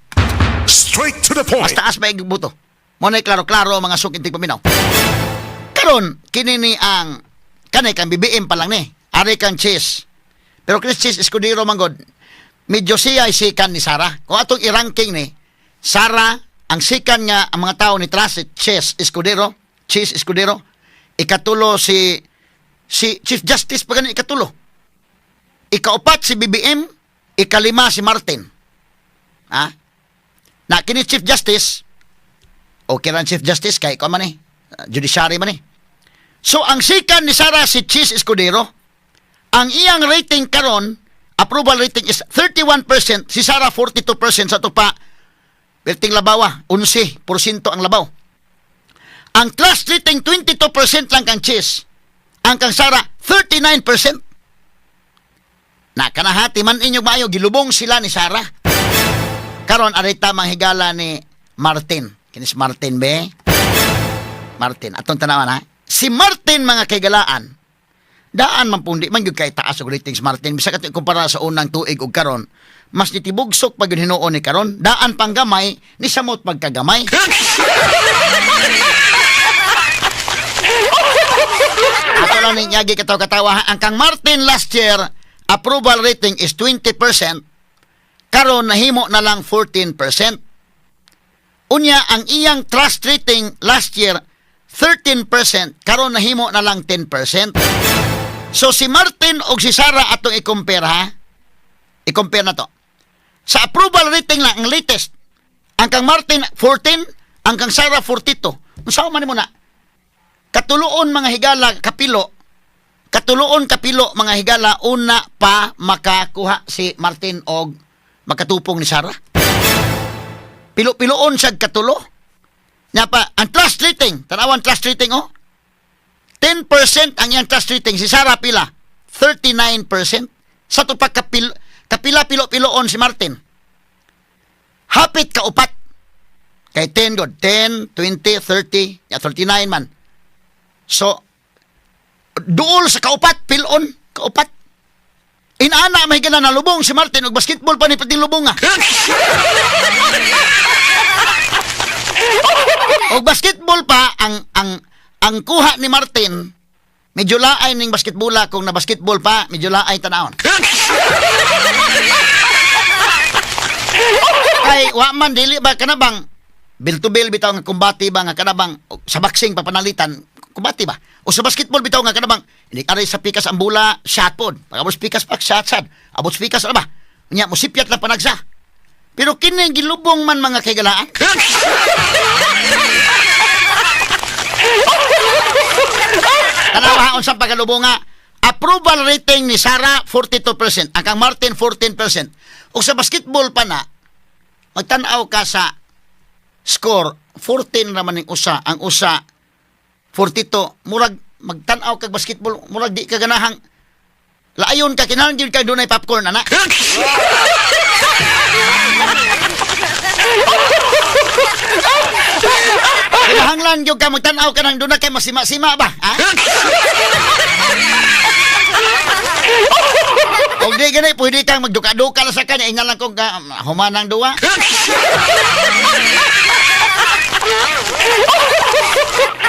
Speaker 3: Straight to the
Speaker 2: Mas
Speaker 3: point.
Speaker 2: taas ba yung boto? Mo na klaro-klaro, mga sukintig paminaw. Karon kini ni ang kanay kang BBM pa lang ni. Ari kang Chiz. Pero Chris Chiz Escudero manggod, medyo siya ay sikan ni Sara. Kung atong i-ranking ni Sara, ang sikan nga ang mga tao ni trust si Chiz Escudero, Chiz Escudero, ikatulo si Chief Justice pa gani ikatulo. Ikaupat si BBM, ikalima si Martin. Ha? Na kini Chief Justice, okay lang Chief Justice kay ko man eh, judiciary man eh. So ang sikan ni Sara si Chiz Escudero, ang iyang rating karon, approval rating is 31%, si Sara 42% sa tupa. Perting labaw, 11% ang labaw. Ang trust rating 22% lang kang Chiz. Ang kang Sara 39%. Na kanahati man inyo maayo, gilubong sila ni Sara. Karon arita manghigala ni Martin. Kini si Martin be? Martin. Atong tanawan, ha. Si Martin, mga kaigalaan, daan man pundi man gyud kay taas og ratings Martin bisag ato ikumpara sa unang tuig og karon, mas nitibugsok pag yun hinuon ni karon, daan pang gamay ni samot pagkagamay. Ato lang ning yagi katawa-katawa, ha. Ang kang Martin last year approval rating is 20%, karon nahimo na lang 14%. Unya, ang iyang trust rating last year 13%, karon nahimo na lang 10%. So si Martin og si Sara atong i-compare, ha. I-compare na to. Sa approval rating lang ang latest. Ang kang Martin 14, ang kang Sara 42. Unsa man nimo na? Katuloon, mga higala, kapilo. Katuloon kapilo, mga higala, una pa makakuha si Martin og makatupong ni Sara. Pilo-piloon siya katulo. Nya pa, ang trust rating, tanawan trust rating, oh. 10% ang iyang trust rating. Si Sara pila? 39%. Sa to pa kapila pilo-piloon si Martin? Hapit ka upat. Kay 10 god. 10, 20, 30, ya 39 man. So, duol sa kaupat, pilon, kaupat. Inana may gana na lubong si Martin og basketball pa ni pati lubong ah. Og basketball pa ang kuha ni Martin, medyo laay ning basketbola. Kung na basketball pa, medyo laay tanawon. Ay wa man dili ba kana bang bill to bill bitaw nga kumbati ba nga kana bang sa boxing papanalitan kumbati ba o sa basketball bitaw nga kana bang ini aray sa pikas ang bola, shot pod pag abot sa pikas pak shot sad abot sa pikas, ano ba nya mo sipyat lang panagsa, pero kini gilubong man, mga kaigalaan. Tanawa unsa pagkalubong nga. Approval rating ni Sara 42%, ang kang Martin 14%. O sa basketball pa na, magtan-aw ka sa score, 14 naman ning usa, ang usa 42. Murag magtan-aw kag basketball, murag di ka ganahang laayon ka, kinahanglan gyud kay dunay popcorn ana. Kinahanglan gyud ka magtan-aw ka nang doon na kay masima-sima ba? Ha? Kung di gani, pwede kang magduka-duka lang sa kanya. Ingan lang kung ka, humanang duwa.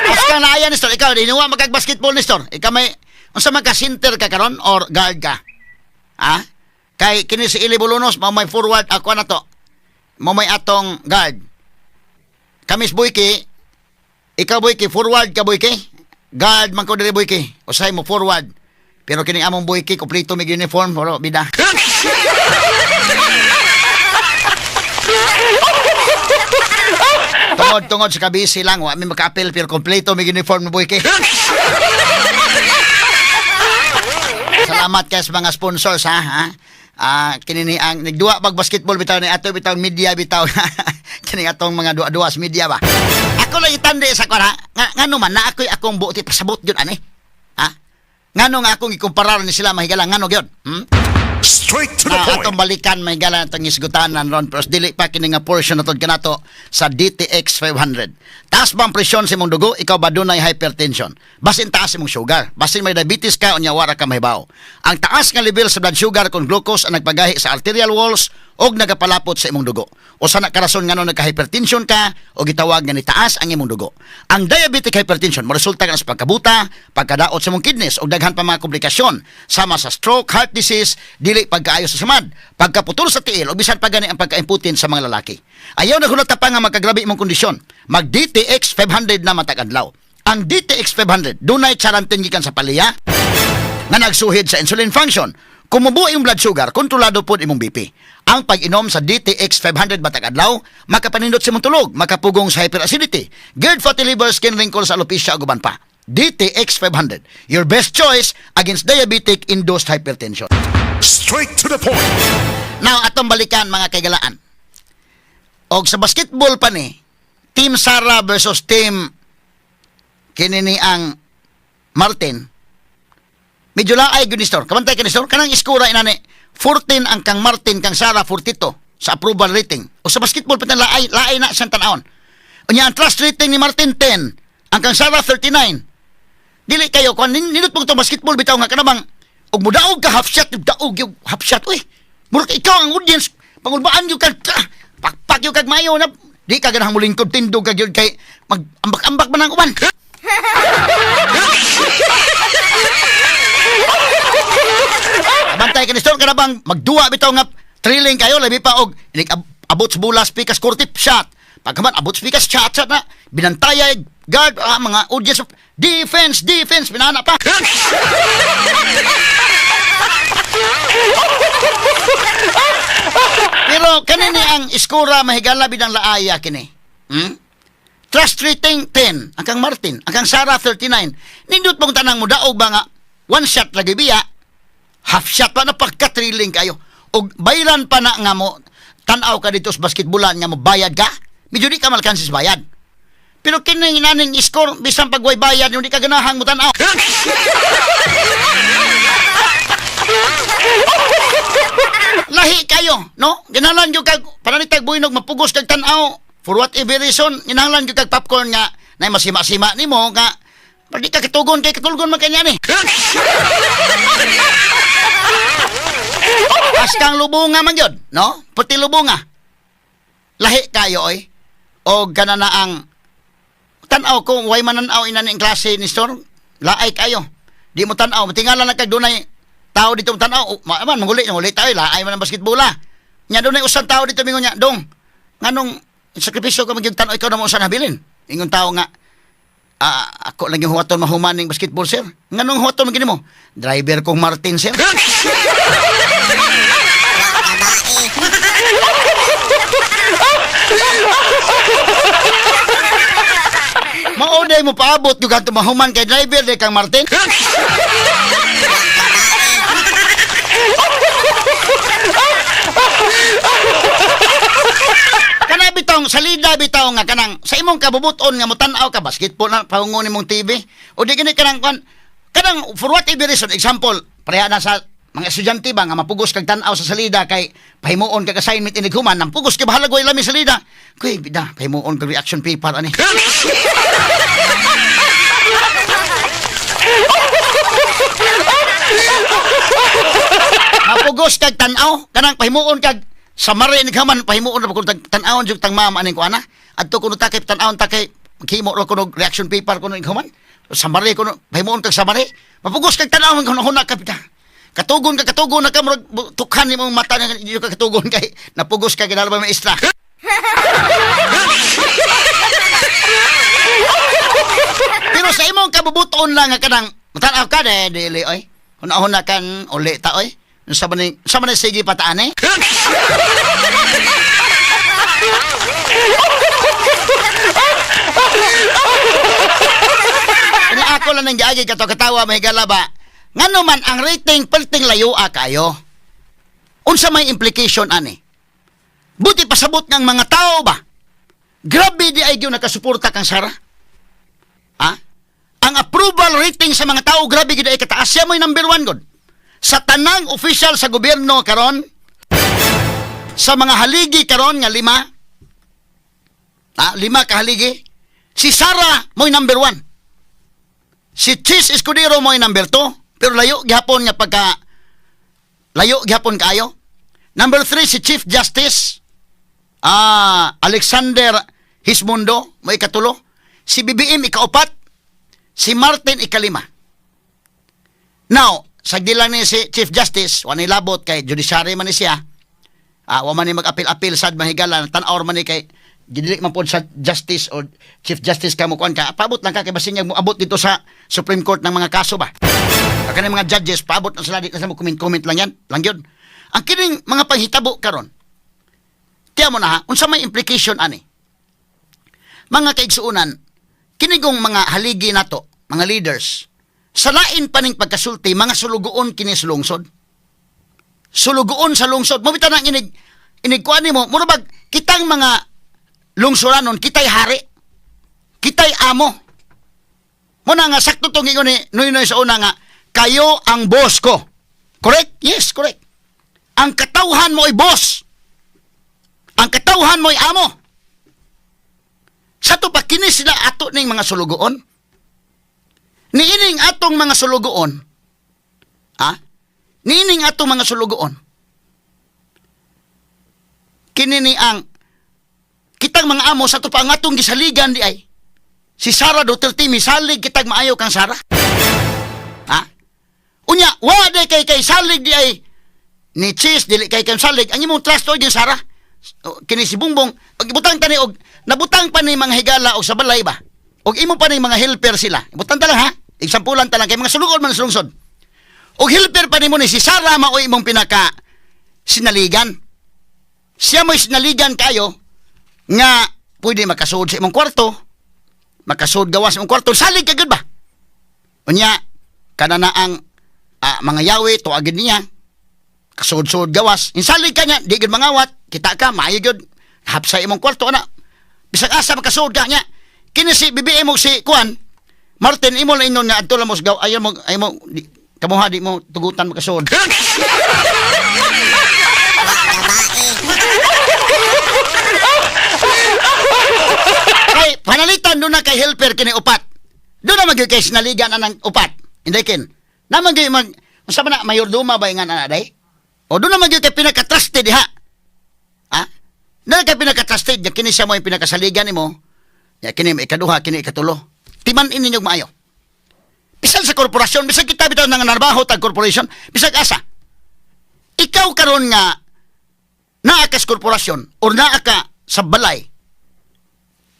Speaker 2: Mas kang naaya, Nestor. Ikaw, di nuwa magkag-basketball, Nestor. Ikaw may, unsa man ka, center ka karon or guard ka? Ha? Kay kini si Ili Bolonos, mao may forward, ako na to. Mao may atong guard. Kamis Boyke, ikaw Boyke, forward ka Boyke. Guard man ko diri Boyke. Usay mo forward. Pero kini among Boyke, kompleto mig uniform, pero bida. Tungod sa kabisi lang, wa mi makaapil pero kompleto mig uniform ni Boyke. Salamat kay sa mga sponsors ha. Ha? Ah, kini ni ang nagduwa pag basketball bitaw ni ato bitaw media bitaw. Kini atong mga duwa-duwa sa media ba. Ako lang itandi sa kwan ha. Nga, ngano man na ako'y akong buot pasabot gyud ani. Ha? Ngano nga akong ikumparar ni sila mahigala ngano gyud? Hmm?
Speaker 3: Straight to the
Speaker 2: Na
Speaker 3: point.
Speaker 2: atong balikan may gala atong isgutanan ron pero dili pa kini nga portion na kanato sa DTX 500. Taas ba ang presyon sa imong dugo? Ikaw ba dunay hypertension? Basin taas imong sugar. Basin may diabetes ka unya wara ka mahibaw. Ang taas nga level sa blood sugar kon glucose ang nagpagahi sa arterial walls og nagapalapot sa imong dugo. Usa na karason ngano nagka-hypertension ka o gitawag nga nitaas ang imong dugo. Ang diabetic hypertension moresulta ka sa pagkabuta, pagkadaot sa imong kidneys ug daghan pa mga komplikasyon sama sa stroke, heart disease, dili pagkaayo sa samad, pagkaputol sa tiil o bisan pa gani ang pagkaimputin sa mga lalaki. Ayaw na hulata pa nga magkagrabe imong kondisyon. Mag DTX 500 na matag adlaw. Ang DTX 500 dunay charantin gikan sa palya nga nagsuhid sa insulin function. Kumubo imong blood sugar, kontrolado pod imong BP. Ang pag-inom sa DTX 500 matag adlaw, makapanindot sa imong tulog, makapugong sa hyperacidity, GERD, fatty liver, skin wrinkles, alopecia ug uban pa. DTX 500, your best choice against diabetic induced hypertension.
Speaker 3: Straight to the point.
Speaker 2: Now, atong balikan mga kaigalaan. Og sa basketball pa ni, Team Sara versus Team kini ni ang Martin. Medyo laay gyud ni Stor. Kabantay ka ni Stor. Kanang iskura inani 14 ang kang Martin, kang Sara 42 sa approval rating. O sa basketball pa laay, laay na siyang tan-awon. Unya ang trust rating ni Martin 10, ang kang Sara 39. Dili kayo kung nindot mo itong basketball bitaw nga kanabang og mudaog ka half shot, daog yung half shot uy. Murag ikaw ang audience pangulbaan gyud ka pakpak gyud kag mayo na di ka ganahang mulingkod tindog ka gyud kay mag ambak-ambak man ang uban. Bantay ka ni Stone kanabang magduwa bitaw nga thrilling kayo labi pa og inig abot sa bolas pikas kortip shot. Pagkaman abot sa pikas shot shot na binantayay guard ah, mga audience defense defense pinana pa. Pero kanini ang iskura mahigala bidang laaya kini. Hmm? Trust rating 10 ang kang Martin, ang kang Sara 39. Nindot mong tanang mo daog ba nga one shot lagi biya, half shot pa na pagka-thrilling kayo. Og bayran pa na nga mo tan-aw ka dito sa basketballan nga mo bayad ka, medyo di ka malkansis bayad. Pero kini naning score bisan pagway bayad hindi ka ganahang mo tan-aw. Lahi kayo, no? Ginalan gyud kag pananitag buinog mapugos kag tan-aw. For whatever reason, ginahanglan gyud kag popcorn nga nay masima-sima nimo nga pag di ka katugon kay katulgon man kanya ni. Askang lubunga man gyud, no? Puti lubunga. Lahi kayo oy. O kana na ang tan-aw ko way mananaw ina ni klase ni Stor. Laay kayo. Di mo tan-aw, tingala lang kag dunay tao dito mo tan-aw. O, man manguli, manguli tayo, laay man ang basketbola. Nya dunay usang tao dito mingon niya, dong. Nganong sakripisyo ka magyud tan-aw ikaw na mo usan habilin. Ingon tao nga ah, ako lang yung huwaton mahuman ning basketball, sir. Nganong huwaton man gini mo? Driver kong Martin, sir. Maoday mo paabot yung kanto mahuman kay driver di kang Martin. Kana bitong salida bitaw nga kanang sa imong kabubuton nga motan-aw ka basketball na paungon nimong TV o di gani kanang kwan kanang for whatever reason, example pareha na sa Mga estudyante ba nga mapugos kag tan-aw sa salida kay pahimuon kag assignment inig human, nampugos kay bahalag way lami salida. Kuy bida, pahimuon kag reaction paper ani. Mapugos kag tan-aw kanang pahimuon kag sa mare inig human, pahimuon ra kun tan-awon jud tang mama aning kuana. Adto kuno ta kay tan-awon ta kay maghimo ra kuno reaction paper kuno inig human. Sa mare kuno pahimuon kag sa mare. Mapugos kag tan-aw kuno huna ka bida. Katugon ka, katugon na ka, murag tukhan ni mong mata nga di ka katugon kay napugos ka kinahanglan ba maestra. Pero sa imong kabubuton lang nga kanang matan-aw ka de dili oy. Hunahuna kan uli ta oy. Sa man ni sige pataan eh. Kanya ako lang nang giagi kato katawa mahigala ba. Ngano man ang rating perting layoa kayo. Unsa may implication ani? Buti pasabot ng mga tao ba? Grabe di ay gyud nakasuporta kang Sara. Ha? Ang approval rating sa mga tao grabe gyud ay kataas. Siya mo'y number one god. Sa tanang official sa gobyerno karon, sa mga haligi karon nga lima, ha, lima ka haligi, si Sara mo'y number one. Si Chiz Escudero mo'y number two, pero layo gihapon nga pagka layo gihapon kaayo. Number three, si Chief Justice Alexander Hismundo mo'y ikatulo. Si BBM ikaupat, si Martin ikalima. Now, sagdi lang ni si Chief Justice, wa ni labot kay judiciary man ni siya. Wa man ni mag-apil-apil sad mahigala, tan-awr man ni kay dili man pod sa justice o Chief Justice ka mo kuan ka. Paabot lang ka kay basin mo abot dito sa Supreme Court ng mga kaso ba. Kani mga judges paabot na sila, di na sila mo comment-comment lang yan, lang yun. Ang kining mga panghitabo karon. Tiya mo na ha, unsa may implication ani? Mga kaigsuonan, kinigong mga haligi nato, mga leaders, sa lain pa ning pagkasulti, mga sulugoon kini sa lungsod. Sulugoon sa lungsod. Mo bitaw nang inig kuan nimo, mura bag kitang mga lungsuranon, kita'y hari. Kita'y amo. Muna nga sakto tong ingon ni Noynoy sa una nga kayo ang boss ko. Correct? Yes, correct. Ang katawhan mo ay boss. Ang katawhan mo ay amo. Sa to pa kini sila ato ning mga sulugoon. Niining atong mga sulugoon. Ha? Niining atong mga sulugoon. Kini ni ang kitang mga amo sa to pa ang atong gisaligan di ay. Si Sara Duterte misalig kitag maayo kang Sara. Ha? Unya, wa di kay salig di ay ni Chiz dili kay kang salig ang imong trust og Sara. O, kini si Bongbong, pag ibutang tani og nabutang pa ni mga higala og sa balay ba. Og imo pa ni mga helper sila. Ibutang ta lang ha. Exampulan ta lang kay mga sulugod man sa lungsod. Og helper pa nimo ni si Sara mao imong pinaka sinaligan. Siya mo'y sinaligan kayo nga pwede makasuod sa imong kwarto, makasuod gawas sa imong kwarto, salig ka gud ba? Unya, kana na ang mga yawi, tuagin niya, kasuod-suod gawas. Insalig ka niya, di gud mangawat, kita ka, maayo gud, hapsa imong kwarto, ana. Bisag asa makasuod ka niya. Kini si BBM mo si Kuan, Martin, imo lang inon nga adto lang mo sa gaw, ayaw mo, ayaw mo, di, kamuha di mo tugutan makasuod. Kay panalitan doon na kay helper kini upat. Doon na magyud kay sinaligan anang upat. Hindi kin. Na magyud mag unsa man na mayordoma ba nga ana day? O doon na magyud kay pinaka-trusted diha. Ha? Na kay pinaka-trusted ya kini siya mo yung pinakasaligan nimo. Ya kini may ikaduha, kini ikatulo. Timan ini ninyo maayo. Bisan sa korporasyon, bisan kita bitaw nang narbaho tag corporation, bisag asa. Ikaw karon nga naa ka sa korporasyon or naa ka sa balay.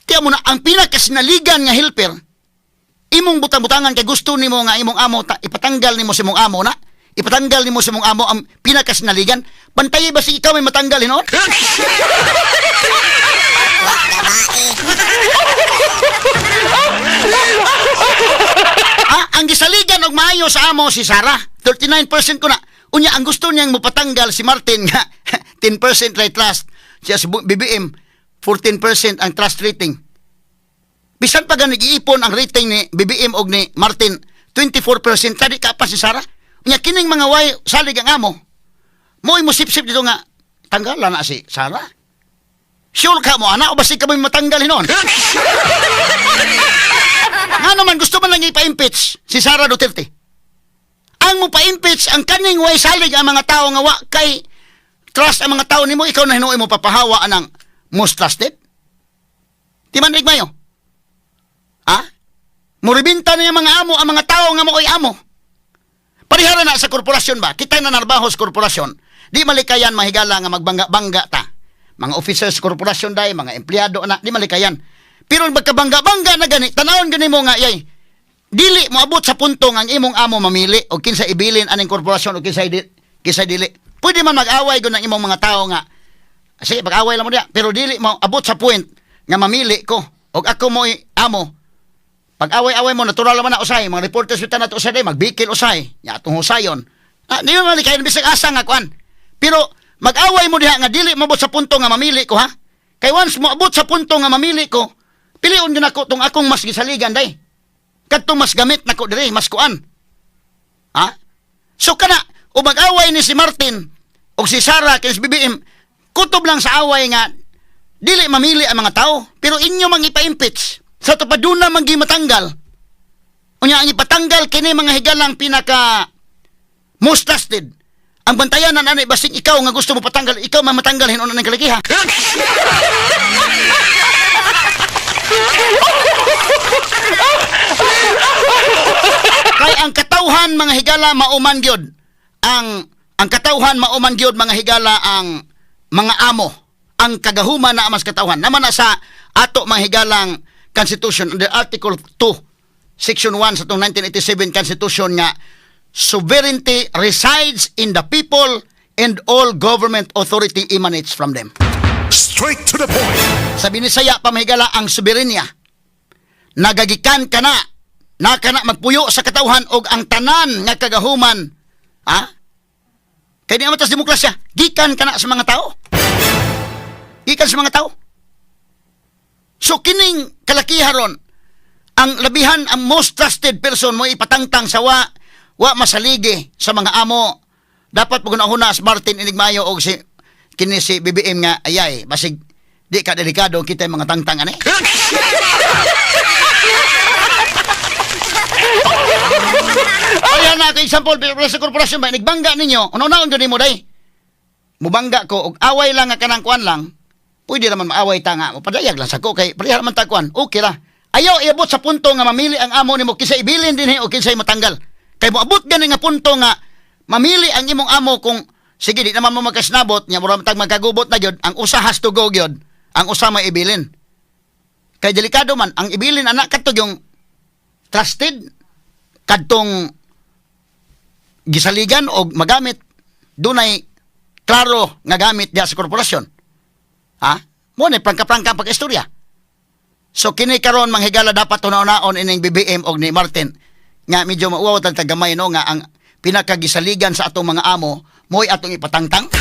Speaker 2: Tiya mo na, ang pinakasinaligan nga helper, imong butang-butangan kay gusto nimo nga imong amo, ta, ipatanggal nimo sa imong amo na, ipatanggal nimo sa imong amo ang pinakasinaligan, bantayi ba si ikaw may matanggal hinuon? Ah, ang gisaligan og maayo sa amo si Sara, 39% ko na. Unya ang gusto niyang mopatanggal si Martin nga 10% right trust, siya si BBM 14% ang trust rating. Bisan pa gani giipon ang rating ni BBM og ni Martin 24% kadi ka pa si Sara. Nya kining mga way salig ang amo. Mo'y musipsip dito nga tanggalan na si Sara. Sure ka mo ana o basig ka mo matanggal hinon? Nga naman gusto man lang ipa-impeach si Sara Duterte. Ang mo pa-impeach ang kaning way salig ang mga tao nga wa kay trust ang mga tao nimo, ikaw na hinuoy mo papahawa anang most trusted? Di man mayo? Ha? Muribinta niya mga amo ang mga tao nga mooy amo. Parihara na sa korporasyon ba? Kita na narbaho sa korporasyon. Di malikayan, mahigala, nga magbangga-bangga ta. Mga officers sa korporasyon dai, mga empleyado na, di malikayan. Pero magkabangga-bangga na gani, tanawon gani mo nga yay. Dili moabot sa punto nga ang imong amo mamili o kinsa ibilin aning korporasyon o kinsa dili. Pwede man mag-away gud ang imong mga tao nga sige, pag-away lang mo diya. Pero dili mo abot sa point nga mamili ko og ako mo amo. Pag away-away mo, natural naman na usay. Mga reporters bitaw na to usay day, magbikil usay. Ya, atong husayon. Ah, di man kayo bisag asa nga kuan. Pero mag-away mo diha nga dili moabot sa punto nga mamili ko, ha. Kay once moabot sa punto nga mamili ko, pilion gyud nako tong akong mas gisaligan day. Kadtong mas gamit nako dire, mas kuan. Ha? So kana, o mag-away ni si Martin o si Sara kay si BBM, kutob lang sa away nga dili mamili ang mga tao, pero inyo mang ipa-impeach. Sa tupaduna man matanggal. Unya ang ipatanggal kini, mga higalang, pinaka most trusted. Ang bantayanan ani basing ikaw nga gusto mo patanggal, ikaw man matanggal hinuon ng kalakiha. Kay ang katawhan, mga higala, mauman gyud. Ang katawhan mauman gyud, mga higala, ang mga amo. Ang kagahuman na mas katawhan. Naman na sa ato, mga higalang, Constitution under Article 2 Section 1 sa atong 1987 Constitution nga sovereignty resides in the people and all government authority emanates from them.
Speaker 3: Straight to the point.
Speaker 2: Sa Binisaya pa, mahigala, ang soberenya nagagikan kana na kana magpuyo sa katawhan og ang tanan nga kagahuman, ha, kay di naman tas demokrasya, gikan kana sa mga tao, gikan sa mga tao. So kining kalakiharon ang labihan ang most trusted person mo ipatangtang sa wa wa masaligi sa mga amo. Dapat pag una si Martin Enigmayo og si kini si BBM nga ayay basig di ka delikado kita yung mga tangtang ani. Ayan na ako example pero sa korporasyon ba nagbangga ninyo, una-unaon gyud nimo day. Mubangga ko og away lang nga kanang kuan lang. Pwede naman maaway ta nga mopadayag lang sa ko kay pareha man ta kuan. Okay ra. Ayaw iabot sa punto nga mamili ang amo nimo kinsa ibilin dinhi o kinsay matanggal. Kay moabot gani nga punto nga mamili ang imong amo kung sige di naman mo magkasnabot nya mura man tag magkagubot na gyud, ang usa has to go gyud, ang usa may ibilin. Kay delikado man ang ibilin anak kadto yung trusted, kadtong gisaligan og magamit, dunay klaro nga gamit diha sa korporasyon. Ha? Mo ni prangka-prangka ang pag-istorya. So kini karon, manghigala, dapat una-unaon ining BBM og ni Martin nga medyo mauwaw tag gamay no nga ang pinakagisaligan sa atong mga amo mo'y atong ipatangtang.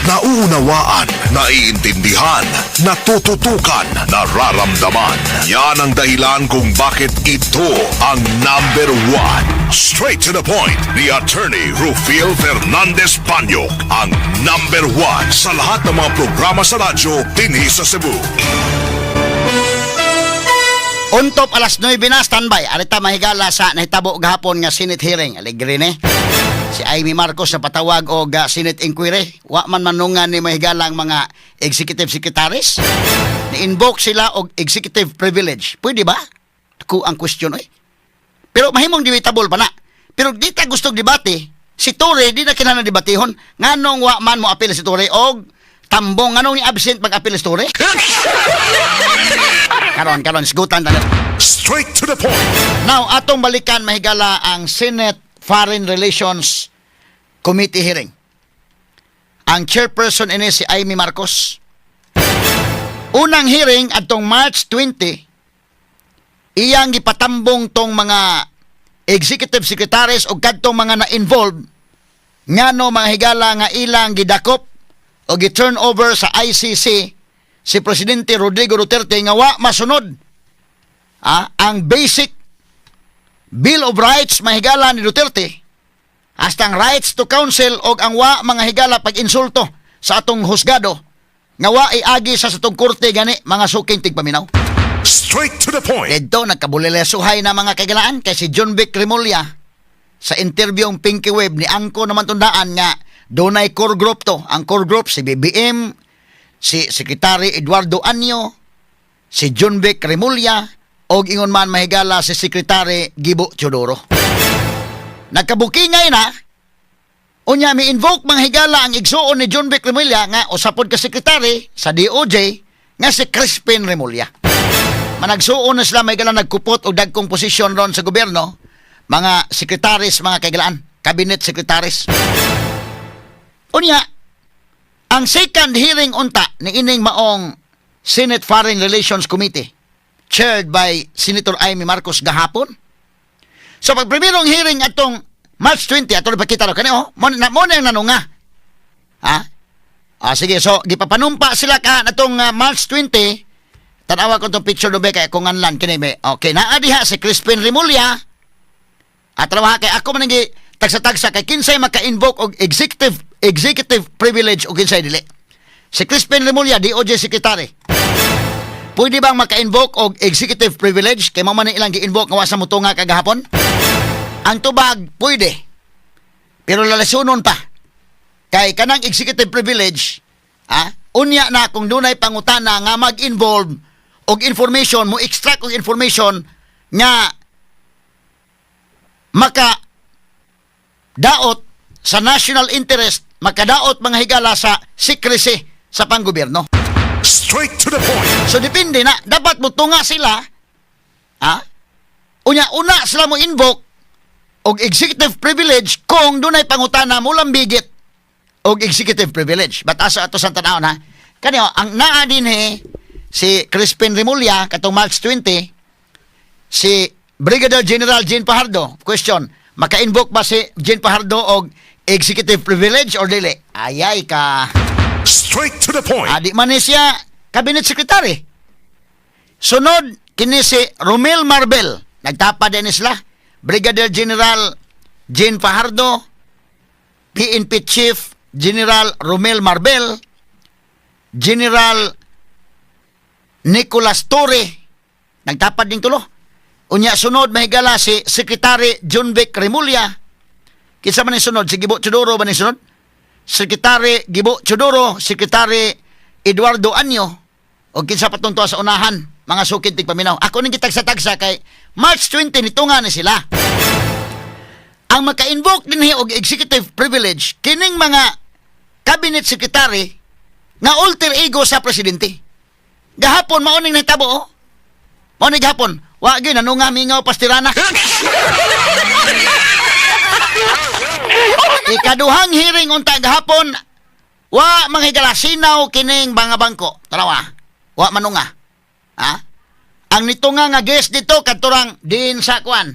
Speaker 3: Nauunawaan, naiintindihan, natututukan, nararamdaman. Yan ang dahilan kung bakit ito ang number one. Straight to the point ni Attorney Rufil Fernandez Banyok, ang number one sa lahat ng mga programa sa radyo dinhi sa Cebu.
Speaker 2: Untop alas 9 na, standby. Arita, mahigala, sa nahitabo gahapon nga Senate hearing. Alegre ni. Si Imee Marcos na patawag og Senate inquiry. Wa man manungan ni mahigala ang mga executive secretaries. Ni-invoke sila og executive privilege. Pwede ba? Ku ang question oy. Pero mahimong debatable pa na. Pero di ta gustong debate. Si Torre, di na kinahanglan debatihon. Nganong wa man mo apil si Torre og tambong, nganong ni absent mag-apil si Torre? Karon, karon, sigutan ta na.
Speaker 3: Straight to the point.
Speaker 2: Now, atong balikan, mahigala, ang Senate Foreign Relations Committee hearing. Ang chairperson ini si Imee Marcos. Unang hearing atong March 20, iyang gipatambong tong mga executive secretaries o kadtong mga na-involved ngano, mga higala, nga ilang gidakop o gi-turn over sa ICC si Presidente Rodrigo Duterte nga wa masunod ang basic Bill of Rights, mahigala, ni Duterte. Hasta ang rights to counsel og ang wa, mga higala, pag-insulto sa atong husgado nga wa iagi sa atong korte gani, mga suking tigpaminaw.
Speaker 3: Straight to the point.
Speaker 2: Dito nagkabulilesuhay na, mga kaigalaan, kay si Jonvic Remulla sa interview ang Pinky Web ni angko naman tundaan nga dunay core group to. Ang core group si BBM, si Secretary Eduardo Año, si Jonvic Remulla og ingon man, mahigala, si Secretary Gibo Teodoro. Nagkabukingay na. Unya mi invoke, mga higala, ang igsuon ni Jonvic Remulla nga usa pod ka secretary sa DOJ nga si Crispin Remulla. Managsuon na sila, may gala, nagkupot og dagkong posisyon ron sa gobyerno, mga secretaries, mga kaigalaan, cabinet secretaries. Unya, ang second hearing unta ni ining maong Senate Foreign Relations Committee chaired by Senator Imee Marcos gahapon. So pag primerong hearing atong March 20, ato na pakita ro kani oh, mo na ang nanunga. Ha? Ah, sige, so gipapanumpa sila ka natong March 20. Tanawa ko tong picture do be kay kung anlan kini be. Okay, naa diha si Crispin Remulla. At trabaha kay ako man ang tagsa-tagsa kay kinsay maka-invoke og executive privilege o kinsay dili. Si Crispin Remulla, DOJ secretary. Pwede bang maka-invoke og executive privilege kay mao man ang ilang gi-invoke nga wa sa mutunga kagahapon? Ang tubag, pwede. Pero lalasunon pa. Kay kanang executive privilege, unya na kung dunay pangutana nga mag-involve og information, mo extract og information nga maka daot sa national interest, makadaot, mga higala, sa secrecy sa panggobyerno.
Speaker 3: Straight to the point.
Speaker 2: So depende na, dapat mo tunga sila, ha? Unya una sila mo invoke og executive privilege kung dunay pangutana mo lambigit og executive privilege. But asa ato sa tan-awon ha. Kani oh, ang naa dinhi si Crispin Remulla katong March 20, si Brigadier General Jean Fajardo. Question, maka-invoke ba si Jean Fajardo og executive privilege or dili? Ayay ka.
Speaker 3: Straight to the point.
Speaker 2: Adi man ni siya cabinet secretary. Sunod kini si Romel Marbel. Nagtapa din ni sila. Brigadier General Jean Fajardo, PNP Chief General Romel Marbel, General Nicolas Torre. Nagtapad ding tulo. Unya sunod, mahigala, si Secretary Jonvic Remulla. Kinsa man ni sunod? Si Gibo Teodoro ba ni sunod? Secretary Gibo Teodoro, Secretary Eduardo Año, o kinsa pa tong tuwa sa unahan, mga sukid tigpaminaw. Ako ning gitagsa-tagsa kay March 20 nito nga ni sila. Ang maka-invoke dinhi og executive privilege kining mga cabinet secretary nga alter ego sa presidente. Gahapon mao ning nahitabo oh. Mao ni gahapon, wa gyud nanunga mingaw pastirana. Ikaduhang hearing unta gahapon, wa, mga higala, sinaw kining mga bangko. Tanawa. Wa manunga. Ha? Ang nito nga guest dito kadturang din sa kuan,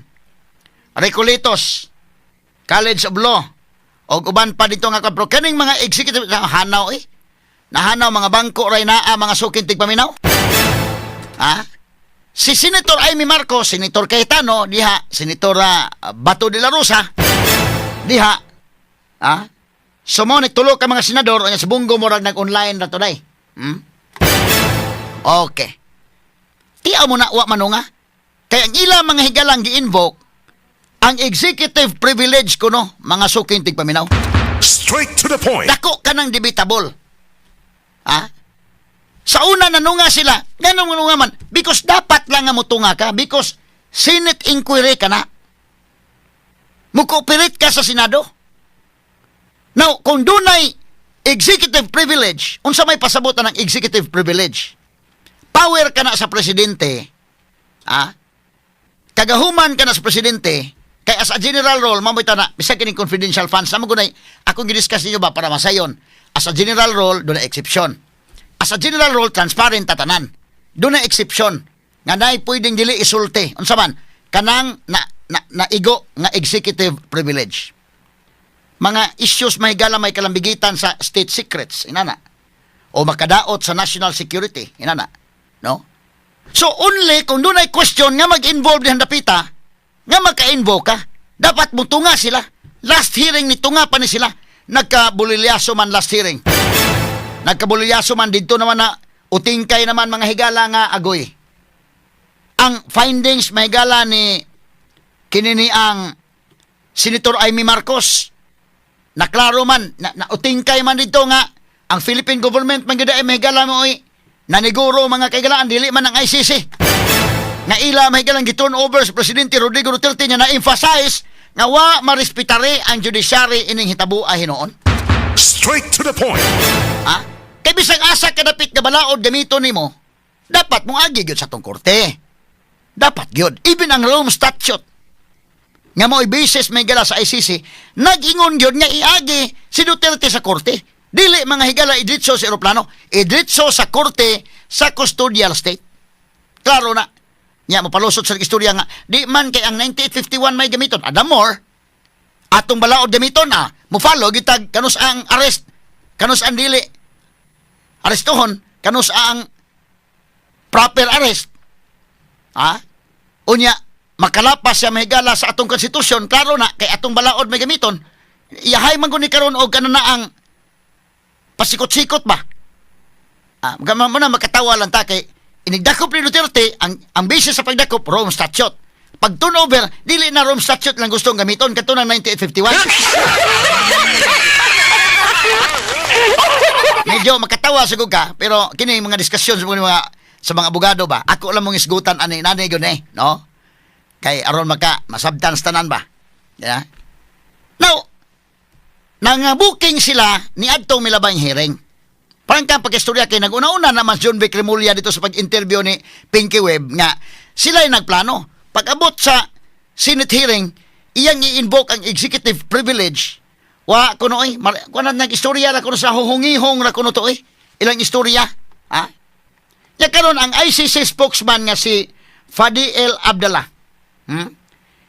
Speaker 2: Recoletos College of Law og uban pa dito nga kuan, pero kining mga executive hanaw eh. Nahanaw mga bangko ray naa, mga suking tigpaminaw. Ha? Si Senator Imee Marcos, Senator Cayetano diha, Senator Bato de la Rosa diha. Ha? So mo nagtulo ka mga senador unya sa Bong Go murag nag-online ra today. Okay. Tiaw mo na wa manunga. Kay ang ilang, mga higalang, gi-invoke ang executive privilege kuno, mga suking tigpaminaw.
Speaker 3: Straight to the point.
Speaker 2: Dako ka ng debatable. Ha? Sa una nanunga sila, ganun manunga man because dapat lang nga mutunga ka because Senate inquiry ka na. Mo-cooperate ka sa Senado. Now, kung dunay executive privilege, unsa may pasabutan ng executive privilege? Power ka na sa presidente, ah, kagahuman ka na sa presidente, kay as a general rule, mamoy na, bisag kining confidential funds, namo gunay, akong gidiscuss ninyo ba para masayon. As a general rule, dunay exception. As a general rule, transparent tatanan. Dunay exception. Nga naay pwedeng dili isulti. Unsa man? Kanang na, naigo nga executive privilege. Mga issues, mahigala, may kalambigitan sa state secrets, inana. O makadaot sa national security, inana. No? So only kung dunay question nga mag-involve dihan dapita, nga maka-invoke ka, dapat mutunga sila. Last hearing nito nga pa ni sila. Nagkabulilyaso man last hearing. Nagkabulilyaso man didto naman na utingkay naman, mga higala, nga agoy. Ang findings, mahigala, ni kini ni ang Senator Imee Marcos na klaro man na utingkay man dito nga ang Philippine government man gyud ay, mahigala, mo oy naniguro, mga kaigalaan, dili man ang ICC nga ila, mahigalang, gi-turn over sa Presidente Rodrigo Duterte niya na-emphasize nga wa marespetare ang judiciary ining hitabo hinuon.
Speaker 3: Straight to the point.
Speaker 2: Ha? Kay bisag asa kadapit nga balaod gamiton nimo, dapat mo agi gyud sa atong korte. Dapat gyud. Even ang Rome Statute nga mo'y basis, mahigala, sa ICC, nag-ingon gyud nga iagi si Duterte sa korte. Dili, mga higala, idritso sa eroplano, idritso sa korte sa custodial state. Klaro na. Nya mapalusot sa istorya nga di man kay ang 9851 may gamiton. Adam more, atong balaod gamiton ah. Mo-follow gitag kanus ang arrest, kanus ang dili arestuhon, kanus ang proper arrest. Ha? Unya, makalapas siya, mahigala, sa atong konstitusyon, klaro na, kay atong balaod may gamiton. Iyahay man guni karon og ano na ang pasikot-sikot ba? Ah, mo na makatawa lang ta kay inigdakop ni Duterte, ang basis sa pagdakop, Rome Statute. Pag turnover, dili na Rome Statute lang gustong gamiton kadto ng 9851. Medyo makatawa siguro ka, pero kini mga diskusyon sa mga abogado ba? Ako lang mong isgutan ani nani gyud eh, no? Kay aron maka masabtan sa tanan ba? Yeah. Now, nangabuking sila ni adtong milabang hearing. Parang kang pag-istorya kay nag-una-una naman si Jonvic Remulla dito sa pag-interview ni Pinky Webb nga sila ay nagplano. Pag-abot sa Senate hearing, iyang i-invoke ang executive privilege. Wa kuno oy, kuno nag-istorya ra kuno sa huhungihong ra kuno to oy. Ilang istorya, ha? Ya karon ang ICC spokesman nga si Fadi El Abdallah.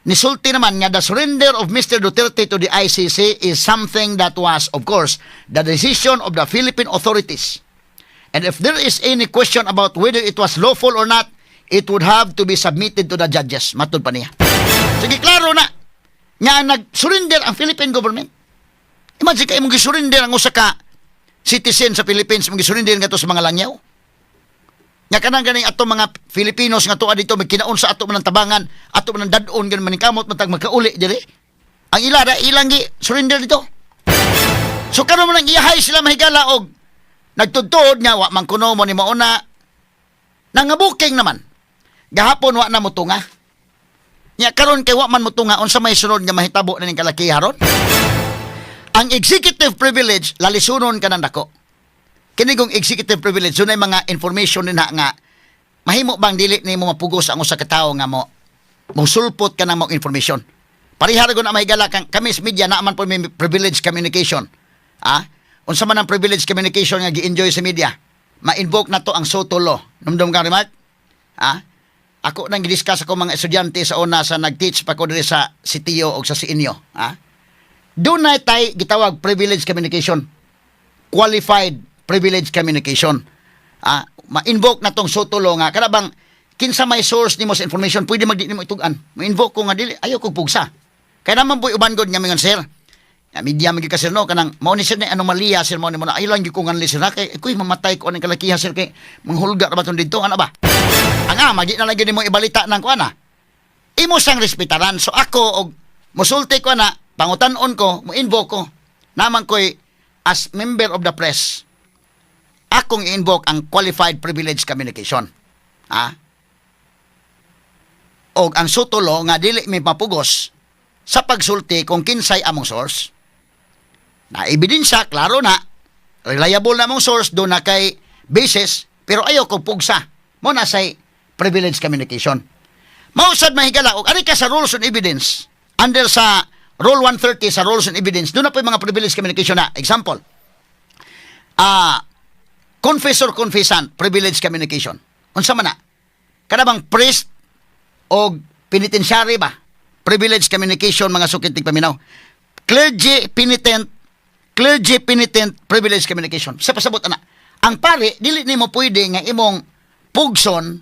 Speaker 2: Nisulti naman nga the surrender of Mr. Duterte to the ICC is something that was, of course, the decision of the Philippine authorities. And if there is any question about whether it was lawful or not, it would have to be submitted to the judges. Matod pa niya. Sige, klaro na nga nag-surrender ang Philippine government. Imagine kay mong gisurrender ang usa ka citizen sa Philippines, mong gisurrender nga to sa mga langyaw. Nga kanang ganing ato mga Filipinos nga tuwa dito magkinaon sa ato man ang tabangan, ato man ang dadon ganin maningkamot man tag makauli diri. Ang ila ra ilang gi surrender dito. So karon man ang iyahay sila, mahigala, og nagtudtod nga wa man kuno mo ni mauna nangabuking naman. Gahapon wa na motunga. Nya karon kay wa man motunga, unsa may sunod nga mahitabo na ning kalaki haron? Ang executive privilege lalisunon ka ng dako. Kini kong executive privilege, dunay mga information din nga mahimo bang dili nimo mapugos ang usa ka tawo nga mo mosulpot ka ng mong information. Parehara gud na, mahigala, kang kami sa media na man po may privilege communication. Ah? Unsa man ang privilege communication nga gi-enjoy sa media? Ma-invoke na to ang Soto Law. Numdum ka, remark? Ah? Ako nang gidiscuss ako mga estudyante sa una sa nag-teach pa ko diri sa CTO o sa CNU. Ah? Dunay tay gitawag privilege communication, qualified privilege communication. Ah, ma-invoke na tong Soto Law nga kada bang kinsa may source nimo sa information pwede magdi nimo itug-an. Ma-invoke ko nga dili ayo kog pugsa. Kaya naman po uban gud nga mingon, "Sir. Ya, media man gyud ka, sir, no, kanang mao ni sir ni anomalya, sir, mao ni mo na ayo lang gyud ko nganli, sir, ha, kay kuy mamatay ko aning kalakiha, sir, kay manghulga ra ba tong didto ana ba." Ang ama di na lang gyud nimo ibalita ng kuan ah. Imo siyang respetaran. So ako og musulti ko na pangutan-on ko, mo-invoke ko. Naman ko'y as member of the press, akong i-invoke ang qualified privilege communication. Ha? Og ang Soto Law nga dili may mapugos sa pagsulti kung kinsay among source. Na ebidensya, klaro na, reliable na among source, do na kay basis, pero ayaw ko pugsa. Mo na say privilege communication. Mausad, mahigala, og ari ka sa rules on evidence, under sa Rule 130 sa rules on evidence, doon na po yung mga privilege communication na. Example, confessor confessant, privilege communication. Unsa man na? Kana bang priest o penitentiary ba? Privilege communication, mga sukit paminaw. Clergy penitent, clergy penitent privilege communication. Sa pasabot ana. Ang pare dili nimo pwede nga imong pugson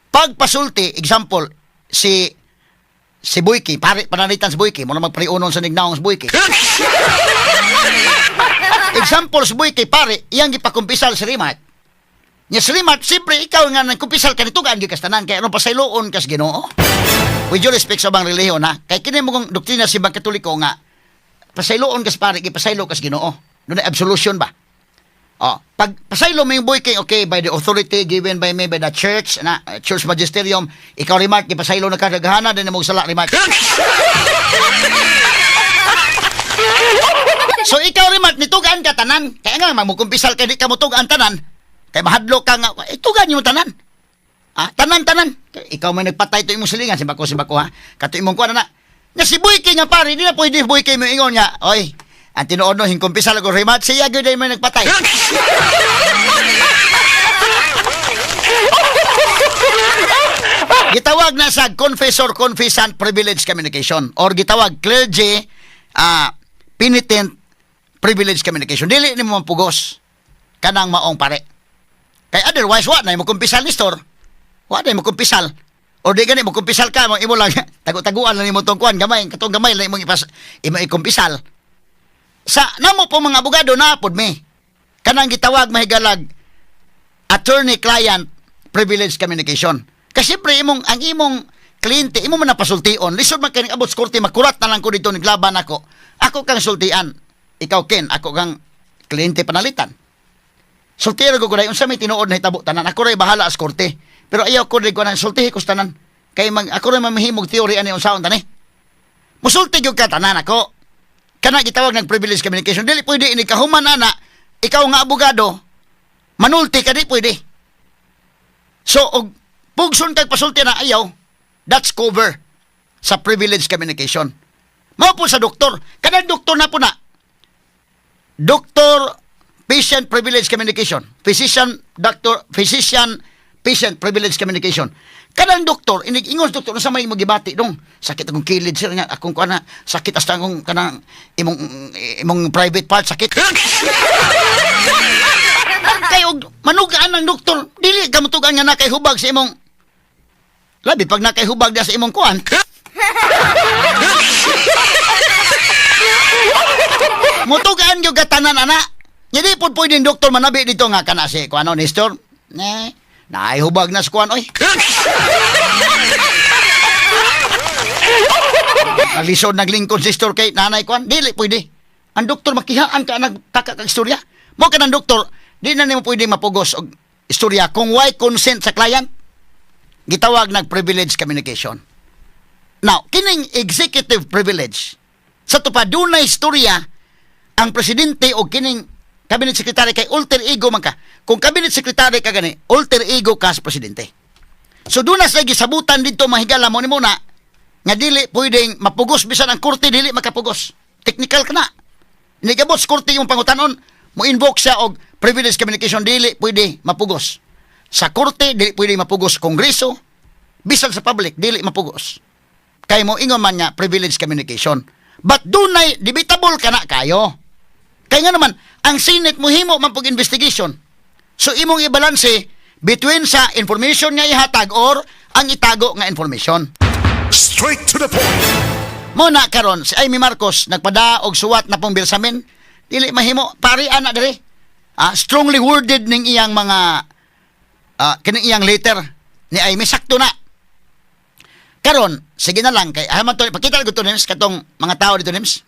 Speaker 2: pagpasulti, example si si Boyki, pare pananglitan si Boyki, mo na magpriunon sa nignaong si Boyki. Example, si Boyki, pare, iyang gipakumpisal si Rimat. Nya si Rimat, siyempre ikaw nga nagkumpisal ka nito, gaan gyud kas tanan, kay aron pasayloon kas Ginoo. With due respect sa ubang relihiyon ha, kay kini mo kong doktrina sa ibang Katoliko nga pasayloon kas pare, gipasaylo kas Ginoo. Dunay absolution ba? Oh, pag pasaylo mo yung Boyki, okay, by the authority given by me by the church, na church magisterium, ikaw Remark, gipasaylo na ka gagahana, din mo sala, Remark. So ikaw Remark, nitugaan ka tanan. Kaya nga mamukumpisal kay di ka motugaan tanan. Kay mahadlok ka nga, eh, tugaan yung tanan. Ah, tanan tanan. Kay ikaw may nagpatay to imong silingan, simbako simbako ha. Kato imong kuan na. Nga si Boyki nga pare, di na pwede Boyki mo ingon nga. Oy, ang tinuod no hingkumpisal ko Remark, siya gyud ay may nagpatay. Gitawag na sa confessor confessant privilege communication or gitawag clergy penitent privilege communication. Dili nimo mapugos kanang maong pare. Kay otherwise wa na mo kumpisal ni store. Wa na mo kumpisal. Or di gani mo kumpisal ka mo imo lang tago-taguan lang nimo tong kuan gamay katong gamay lang imong ipas imo ikumpisal. Sa namo po mga abogado na pod mi. Kanang gitawag mahigalag attorney client privilege communication. Kasi siyempre imong ang imong kliyente imo man napasultion. Lisod man kay abot sa korte, makurat na lang ko dito naglaban ako. Ako kang sultian. Ikaw Ken, ako kang kliyente panalitan. Sultihan ko kuday unsa may tinuod na hitabo tanan. Ako ray bahala sa korte. Pero ayaw ko rin ko nang sultihi ko sa tanan. Kay mag, ako ray mamahimog theory ani unsaon tani. Musulti gyud ka tanan ako. Kana gitawag ng privilege communication. Dili pwede ini kahuman ana, ikaw nga abogado, manulti ka, di pwede. So, og pugson kag pasulti na ayaw, that's cover sa privilege communication. Mao po sa doktor. Kanang doktor na po na. Doctor patient privilege communication. Physician doctor physician patient privilege communication. Kanang doktor, inig ingon sa doktor unsa may magibati dong. Sakit akong kilid sir nga, akong kuan na, sakit hasta akong kanang imong imong private part sakit. Kay og manugaan ng doktor, dili ka mutugan nga na kay hubag sa imong labi pag nakay hubag diya sa imong kuan. Mutugaan gyud ka tanan ana. Hindi po pwede doktor manabi dito nga kana si kuano Nestor. Ne, naay hubag na sa kuan oy. Naglisod naglingkod si Nestor kay nanay kuan, dili pwede. Ang doktor makihaan ka nagtaka kag istorya. Mo ka ng doktor, di na nimo pwede mapugos og istorya kung why consent sa client. Gitawag nag privilege communication. Now, kining executive privilege, sa tupa dunay istorya ang presidente o kining cabinet secretary kay alter ego man ka. Kung cabinet secretary ka gani, alter ego ka sa presidente. So doon na sa gisabutan dito mahigala mo ni muna nga dili pwedeng mapugos bisan ang korte dili makapugos. Technical ka na. Inigabot sa korte yung pangutanon, mo invoke siya og privilege communication dili pwede mapugos. Sa korte dili pwede mapugos kongreso, bisan sa public dili mapugos. Kay mo ingon man nga privilege communication. But dunay debatable ka na kayo. Kay nga naman, ang Senate mo himo man pag investigation. So imong ibalanse between sa information nga ihatag or ang itago nga information.
Speaker 3: Straight to the point.
Speaker 2: Mo na karon si Imee Marcos nagpada og suwat na pong Bersamin, dili mahimo pari ana diri. Ah, strongly worded ning iyang mga kining iyang letter ni Imee, sakto na. Karon, sige na lang kay ah, man to pakita ko to Nims katong mga tao dito Nims.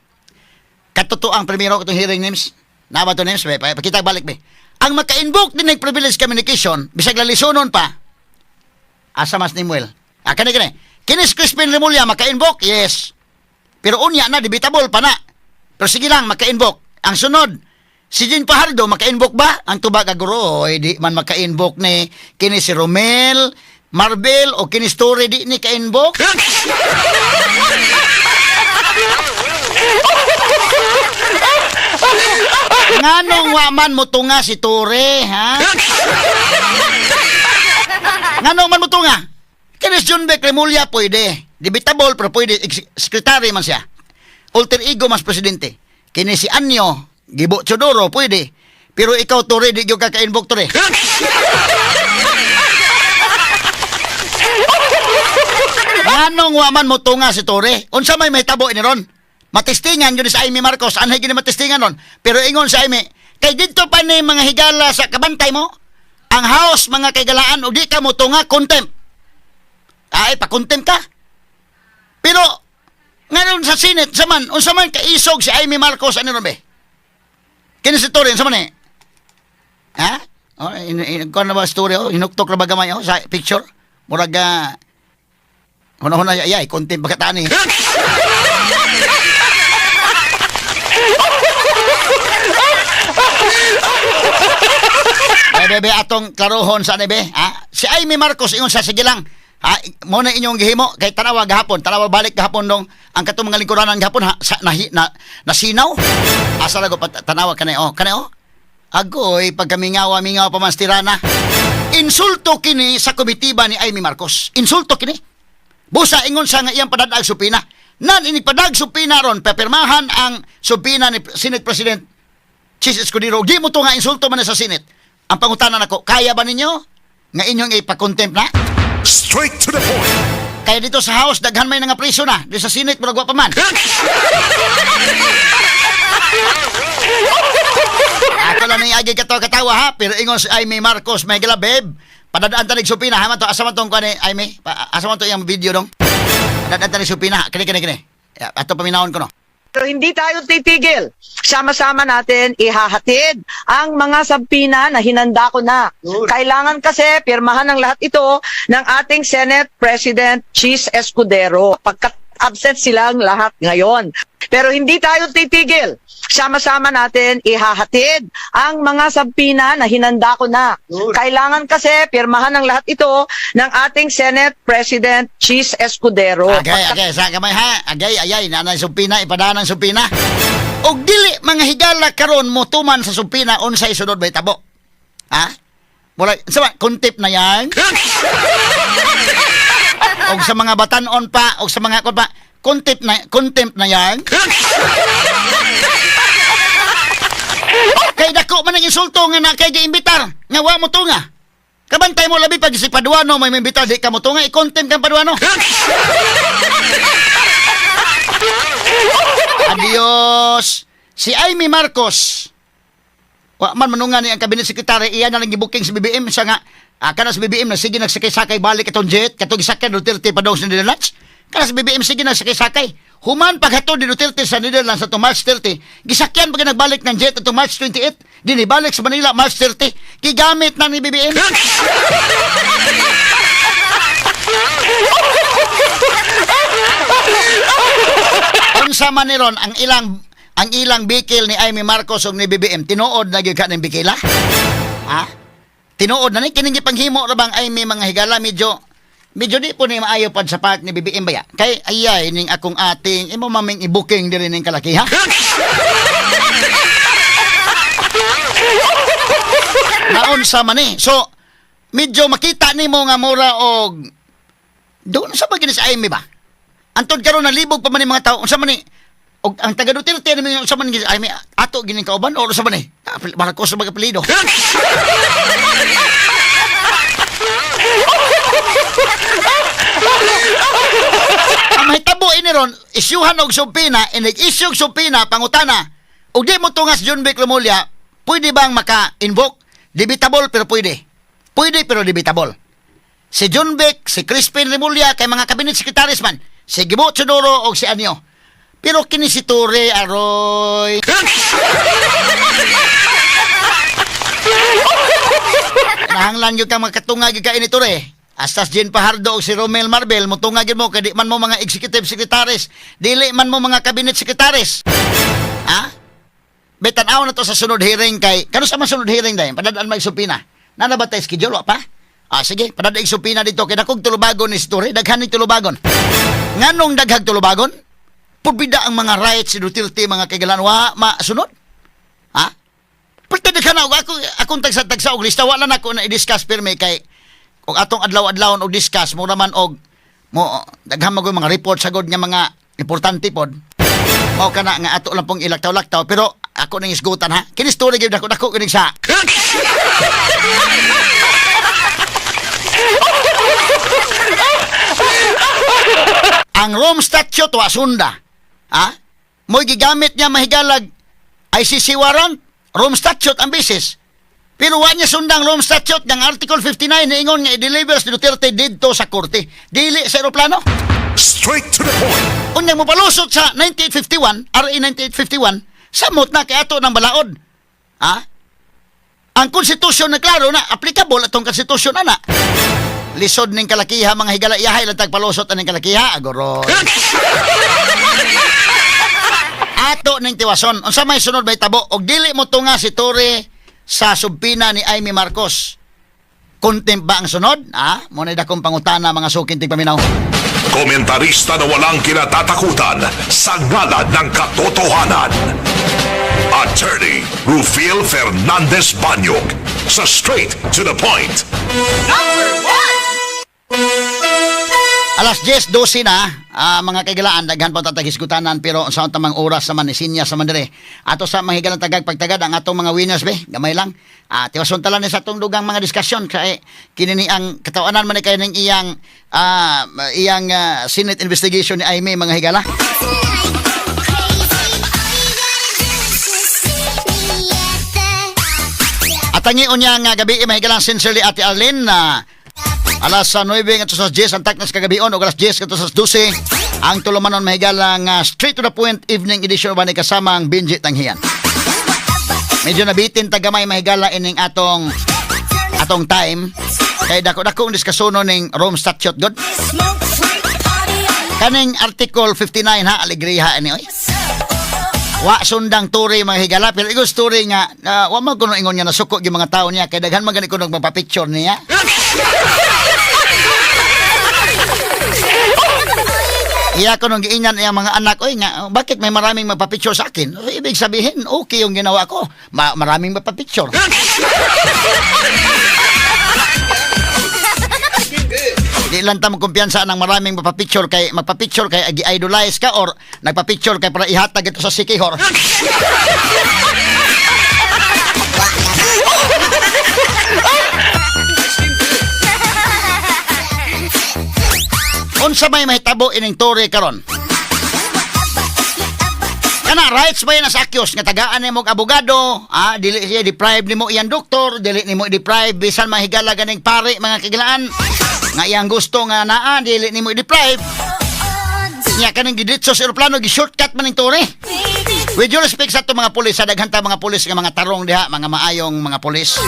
Speaker 2: Katotoo ang primero katong hearing Nims. Naa ba to Nims? Be, pakita balik be. Ang maka-invoke din ng privilege communication bisag lalisonon pa. Asa mas Nimuel? Ah, kani kani. Kinis Crispin Remulla maka-invoke? Yes. Pero unya na debatable pa na. Pero sige lang maka-invoke. Ang sunod, si Jean Fajardo maka-invoke ba? Ang tubag aguro, oy, di man maka-invoke ni kini si Romel, Marvel o kini Story di ni ka-invoke. Nganong wa man motunga si Torre, ha? Nganong man motunga? Kini si Jonvic Remulla pwede. Debatable pero pwede. Secretary man siya. Alter ego mas presidente. Kini si Año, Gibo Teodoro, pwede. Pero ikaw, Torre, di gyud ka ka-invoke, Torre. Nganong wa man mo tunga si Torre? Unsa may mahitabo ini ron? Matestingan yun sa Imee Marcos, anhay gini matestingan ron. Pero ingon sa Imee, kay didto pa ni mga higala sa kabantay mo, ang House mga kaigalaan og di ka mo tunga, contempt. Ay, pa-contempt ka. Pero ngayon sa Senate, sa man, unsa man kaisog si Imee Marcos ani ron be? Kini si Torre, unsa man eh? Ha? Oh, kuwan na ba story oh? Hinuktok na ba gamay oh sa picture? Murag huna-huna ay contempt ba kataan eh. Ay, bebe, atong klarohon sa ani be. Ha? Si Imee Marcos ingon sa sige lang. Ha, mo na inyong gihimo kay tanawa gahapon, tanawa balik gahapon dong ang katong mga lingkuranan gahapon ha, sa, nahi, na, nasinaw. Asa lago pa tanawa kanay oh, kanay oh. Agoy pagkamingawa mingaw pa man sa tirana. Insulto kini sa komitiba ni Imee Marcos. Insulto kini. Busa ingon sa nga iyang padadag subpoena. Nan inig padag subpoena ron, pepirmahan ang subpoena ni Senate President Chiz Escudero. Di mo to nga insulto man na sa Senate. Ang pangutana nako, kaya ba ninyo nga inyong ipa-contempt na?
Speaker 3: Straight to the point.
Speaker 2: Kaya dito sa House, daghan may nga preso na. Dito sa Senate, murag wa pa man. Ako lang ni agi katawa katawa ha, pero ingon si Imee Marcos, may gila babe. Padadaan ta nig subpoena, ha man to, asa man tong kuan ni Imee? Asa man to iyang video dong? Padadaan ta nig subpoena, kini kini kini. Ya, ato paminawon ko no.
Speaker 5: Pero hindi tayo titigil. Sama-sama natin ihahatid ang mga subpoena na hinanda ko na. Kailangan kasi pirmahan ng lahat ito ng ating Senate President Chiz Escudero. Pagkat absent silang lahat ngayon. Pero hindi tayo titigil. Sama-sama natin ihahatid ang mga subpoena na hinanda ko na. Kailangan kasi pirmahan ng lahat ito ng ating Senate President Chiz Escudero.
Speaker 2: Agay, agay, sa kamay ha. Agay, ayay, nanay subpoena, ipadaan ang subpoena. Og dili mga higala karon mo tuman sa subpoena unsay sunod may tabo. Ha? Mura, sa contempt na yan. Og sa mga batanon pa, og sa mga kon pa, contempt na yan. Kay dako man ang insulto nga na kay giimbitar nga wa mo tunga. Kabantay mo labi pag si Paduano may imbitar di ka mo tunga, i-contempt kang Paduano. Adios. Si Imee Marcos. Wa man manungan ni ang cabinet secretary iya na lang gibuking sa BBM sa nga kana sa BBM na sige nagsakay-sakay balik itong jet katong gisakyan Duterte pa daw sa Netherlands. Kana sa BBM sige nagsakay-sakay. Human paghatod ni Duterte sa Netherlands sa March 30, gisakyan pa nagbalik ng jet atong March 28, dinhi balik sa Manila March 30, gigamit na ni BBM. Unsa man ni ron ang ilang bikil ni Imee Marcos ug ni BBM, tinuod na gyud ka ning bikila? Ha? Tinuod na ni kining gipanghimo ra bang Imee mga higala, medyo medyo di po ni maayo pad sa part ni BBM baya. Kay ayay ning akong ating imo maming i-booking diri ning kalaki ha. Naunsa man ni. So medyo makita nimo nga mura og doon sa ba gini sa Imee ba? Antod karon nalibog pa man ni mga tao unsa man ni og ang taga Duterte ni unsa man ni Imee ato gining kauban or unsa man ni? Marcos sa mga apelyido. Ang mahitabo ini ron, isyuhan og subpoena, inig issue og subpoena, pangutana, og di mo tungas Jonvic Remulla, pwede bang maka-invoke? Debatable pero pwede. Pwede pero debatable. Si Jonvic, si Crispin Remulla, kay mga cabinet secretaries man, si Gibo Teodoro og si Año. Pero kini si Torre, aroy. Nahanglan gyud ka makatunga gyud ka ini Torre. Hasta si Jean Fajardo o si Romel Marbil, mutunga gyud mo kay di man mo mga executive secretaries, dili man mo mga cabinet secretaries. Ha? Betan-aw na to sa sunod hearing kay kano sa man sunod hearing dayon padadaan may subpoena. Nana ba tay schedule wa pa? Ah, sige, padadaan subpoena dito kay dakog tulubagon ni si Torre, daghan ni tulubagon. Nganong daghag tulubagon? Pubida ang mga rights si Duterte mga kaigalan wa masunod. Ha? Pagka daghan na og ako akong tagsa-tagsa og lista wala na ako na i-discuss pirmi kay og atong adlaw-adlawon og discuss mo naman og mo daghan man mga report sagod nga mga importante pod. Mao kana nga ato lang pong ilaktaw-laktaw pero ako ning isgutan ha. Kini story gyud dako dako kining sa. Ang Rome Statute wa sunda. Ha? Mo'y gigamit niya, mahigalag, ICC warrant, Rome Statute ang basis. Pero wa niya sundang Rome Statute ng Article 59 niingon nga i-deliver si Duterte didto sa korte. Dili sa eroplano.
Speaker 3: Straight to the point.
Speaker 2: Unya mo palusot sa 9851, RA 9851, samot na kay ato ng balaod. Ha? Ang konstitusyon na klaro na applicable atong konstitusyon ana. Lisod ning kalakiha, mga higala, iyahay lang tagpalusot aning kalakiha agoro. Ato ning tiwason. Unsa may sunod mahitabo og dili mo tunga si Torre sa subpoena ni Imee Marcos? Contempt ba ang sunod? Ah, mo na dakong pangutana, mga suking tigpaminaw.
Speaker 3: Komentarista na walang kinatatakutan sa ngalan ng katotohanan. Attorney Rufil Fernandez Banyok sa Straight to the Point.
Speaker 2: Alas 10:12 na, mga kaigalaan, daghan pa tatagisgutanan, pero sa tamang oras naman, isinya sa mandere. Ato sa mga higalang tagag pagtagad ang atong mga winners be, gamay lang. Tiwason tala ni sa atong dugang mga diskusyon kay kini ni ang katawanan man ni kay ning iyang Senate investigation ni Imee, mga higala. At ang niya nga gabi, mga higalang, sincerely Ate Arlene na alas 9 ngadto sa 10 ang taknas kagabion o alas 10 ngadto sa 12 ang tulumanon, mahigalang, Straight to the Point Evening Edition ba ni kasama ang Benji Tanghian. Medyo nabitin tagamay, mahigala, ining atong time kay dako-dako ang diskasuno ning Rome Statute god. Kaning Article 59 ha, alegriha ini oy. Wa sundang Torre, mga higala, pero igos story nga wa man kuno ingon nga nasuko gyud mga tao niya kay daghan man gani kuno magpa-picture niya. Iya ko nung giingnan iyang mga anak, oy nga, "Oh, bakit may maraming magpa-picture sa akin? Ibig sabihin, okay yung ginawa ko. Maraming magpa-picture." Di lang ta magkumpiyansa ng maraming magpa-picture kay magpa-picture kay gi-idolize ka or nagpa-picture kay para ihatag ito sa sikihor. Unsa may mahitabo ining Torre karon? Kana rights ba yan sa accused nga tagaan nimo og abogado, dili siya deprive nimo iyang doktor, dili nimo deprive bisan mahigala ganing pare, mga kagilaan, nga iyang gusto nga naa, dili nimo i-deprive. Nya kaning giditso sa eroplano, gi-shortcut man ning Torre. With due respect sa ato mga pulis, sa daghan ta mga pulis nga mga tarong diha, mga maayong mga pulis.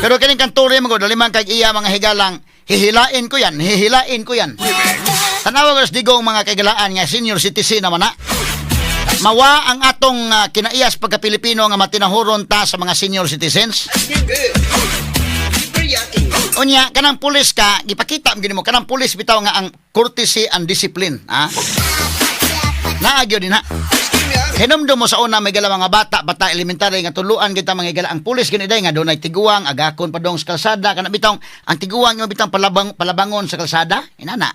Speaker 2: Pero kining kang Torre mo dali man kag iya, mga higalang, hihilain ko yan, hihilain ko yan. Tanawa ko digong, mga kaigalaan, nga senior citizen naman na. Mawa ang atong kinaiyas pagka Pilipino nga matinahuron ta sa mga senior citizens. Unya kanang pulis ka, gipakita mo gini mo kanang pulis bitaw nga ang courtesy and discipline, ha? Naagyo din ha. Hinumdum mo sa una may gala mga bata, bata elementary nga tuluan kita, mga higala, ang pulis gani day nga dunay tiguang agakon pa dong sa kalsada, kana bitong ang tiguang nga bitong palabangon sa kalsada, inana.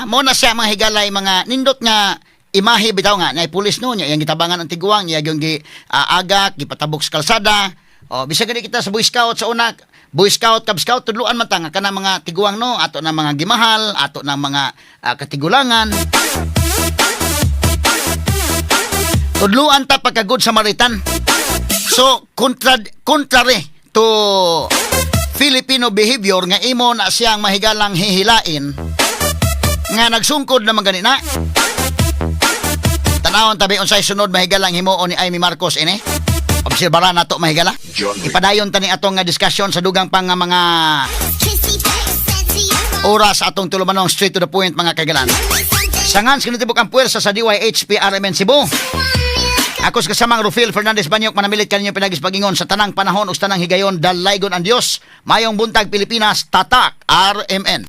Speaker 2: Mo na siya, mga higalay, mga nindot nga imahe bitaw nga nay pulis no niya iyang gitabangan ang tiguang, iya yung gi agak gipatabok sa kalsada. O bisag gani kita sa Boy Scout sa una, Boy Scout, Cub Scout, tudluan man ta nga kana mga tiguang no ato na mga gimahal, ato na mga katigulangan. Tudluan ta pagka Good Samaritan. So contrary to Filipino behavior nga imo na siyang mahigalang hihilain nga nagsungkod naman gani na. Tanawon tabi unsay sunod, mahigalang, himuon ni Imee Marcos ini. Obserbaran nato, mahigala. Ipadayon ta ni atong nga diskusyon sa dugang pang nga mga oras sa atong tulumanong Straight to the Point, mga kagalan. Sangan sa kinatibuk ang puwersa sa DYHP RMN Cebu. Ako sa kasamang Rufil Fernandez Banyok manamilit kaninyo pinagis pagingon sa tanang panahon ug sa tanang higayon, dalaygon ang Dios. Mayong buntag, Pilipinas, Tatak RMN.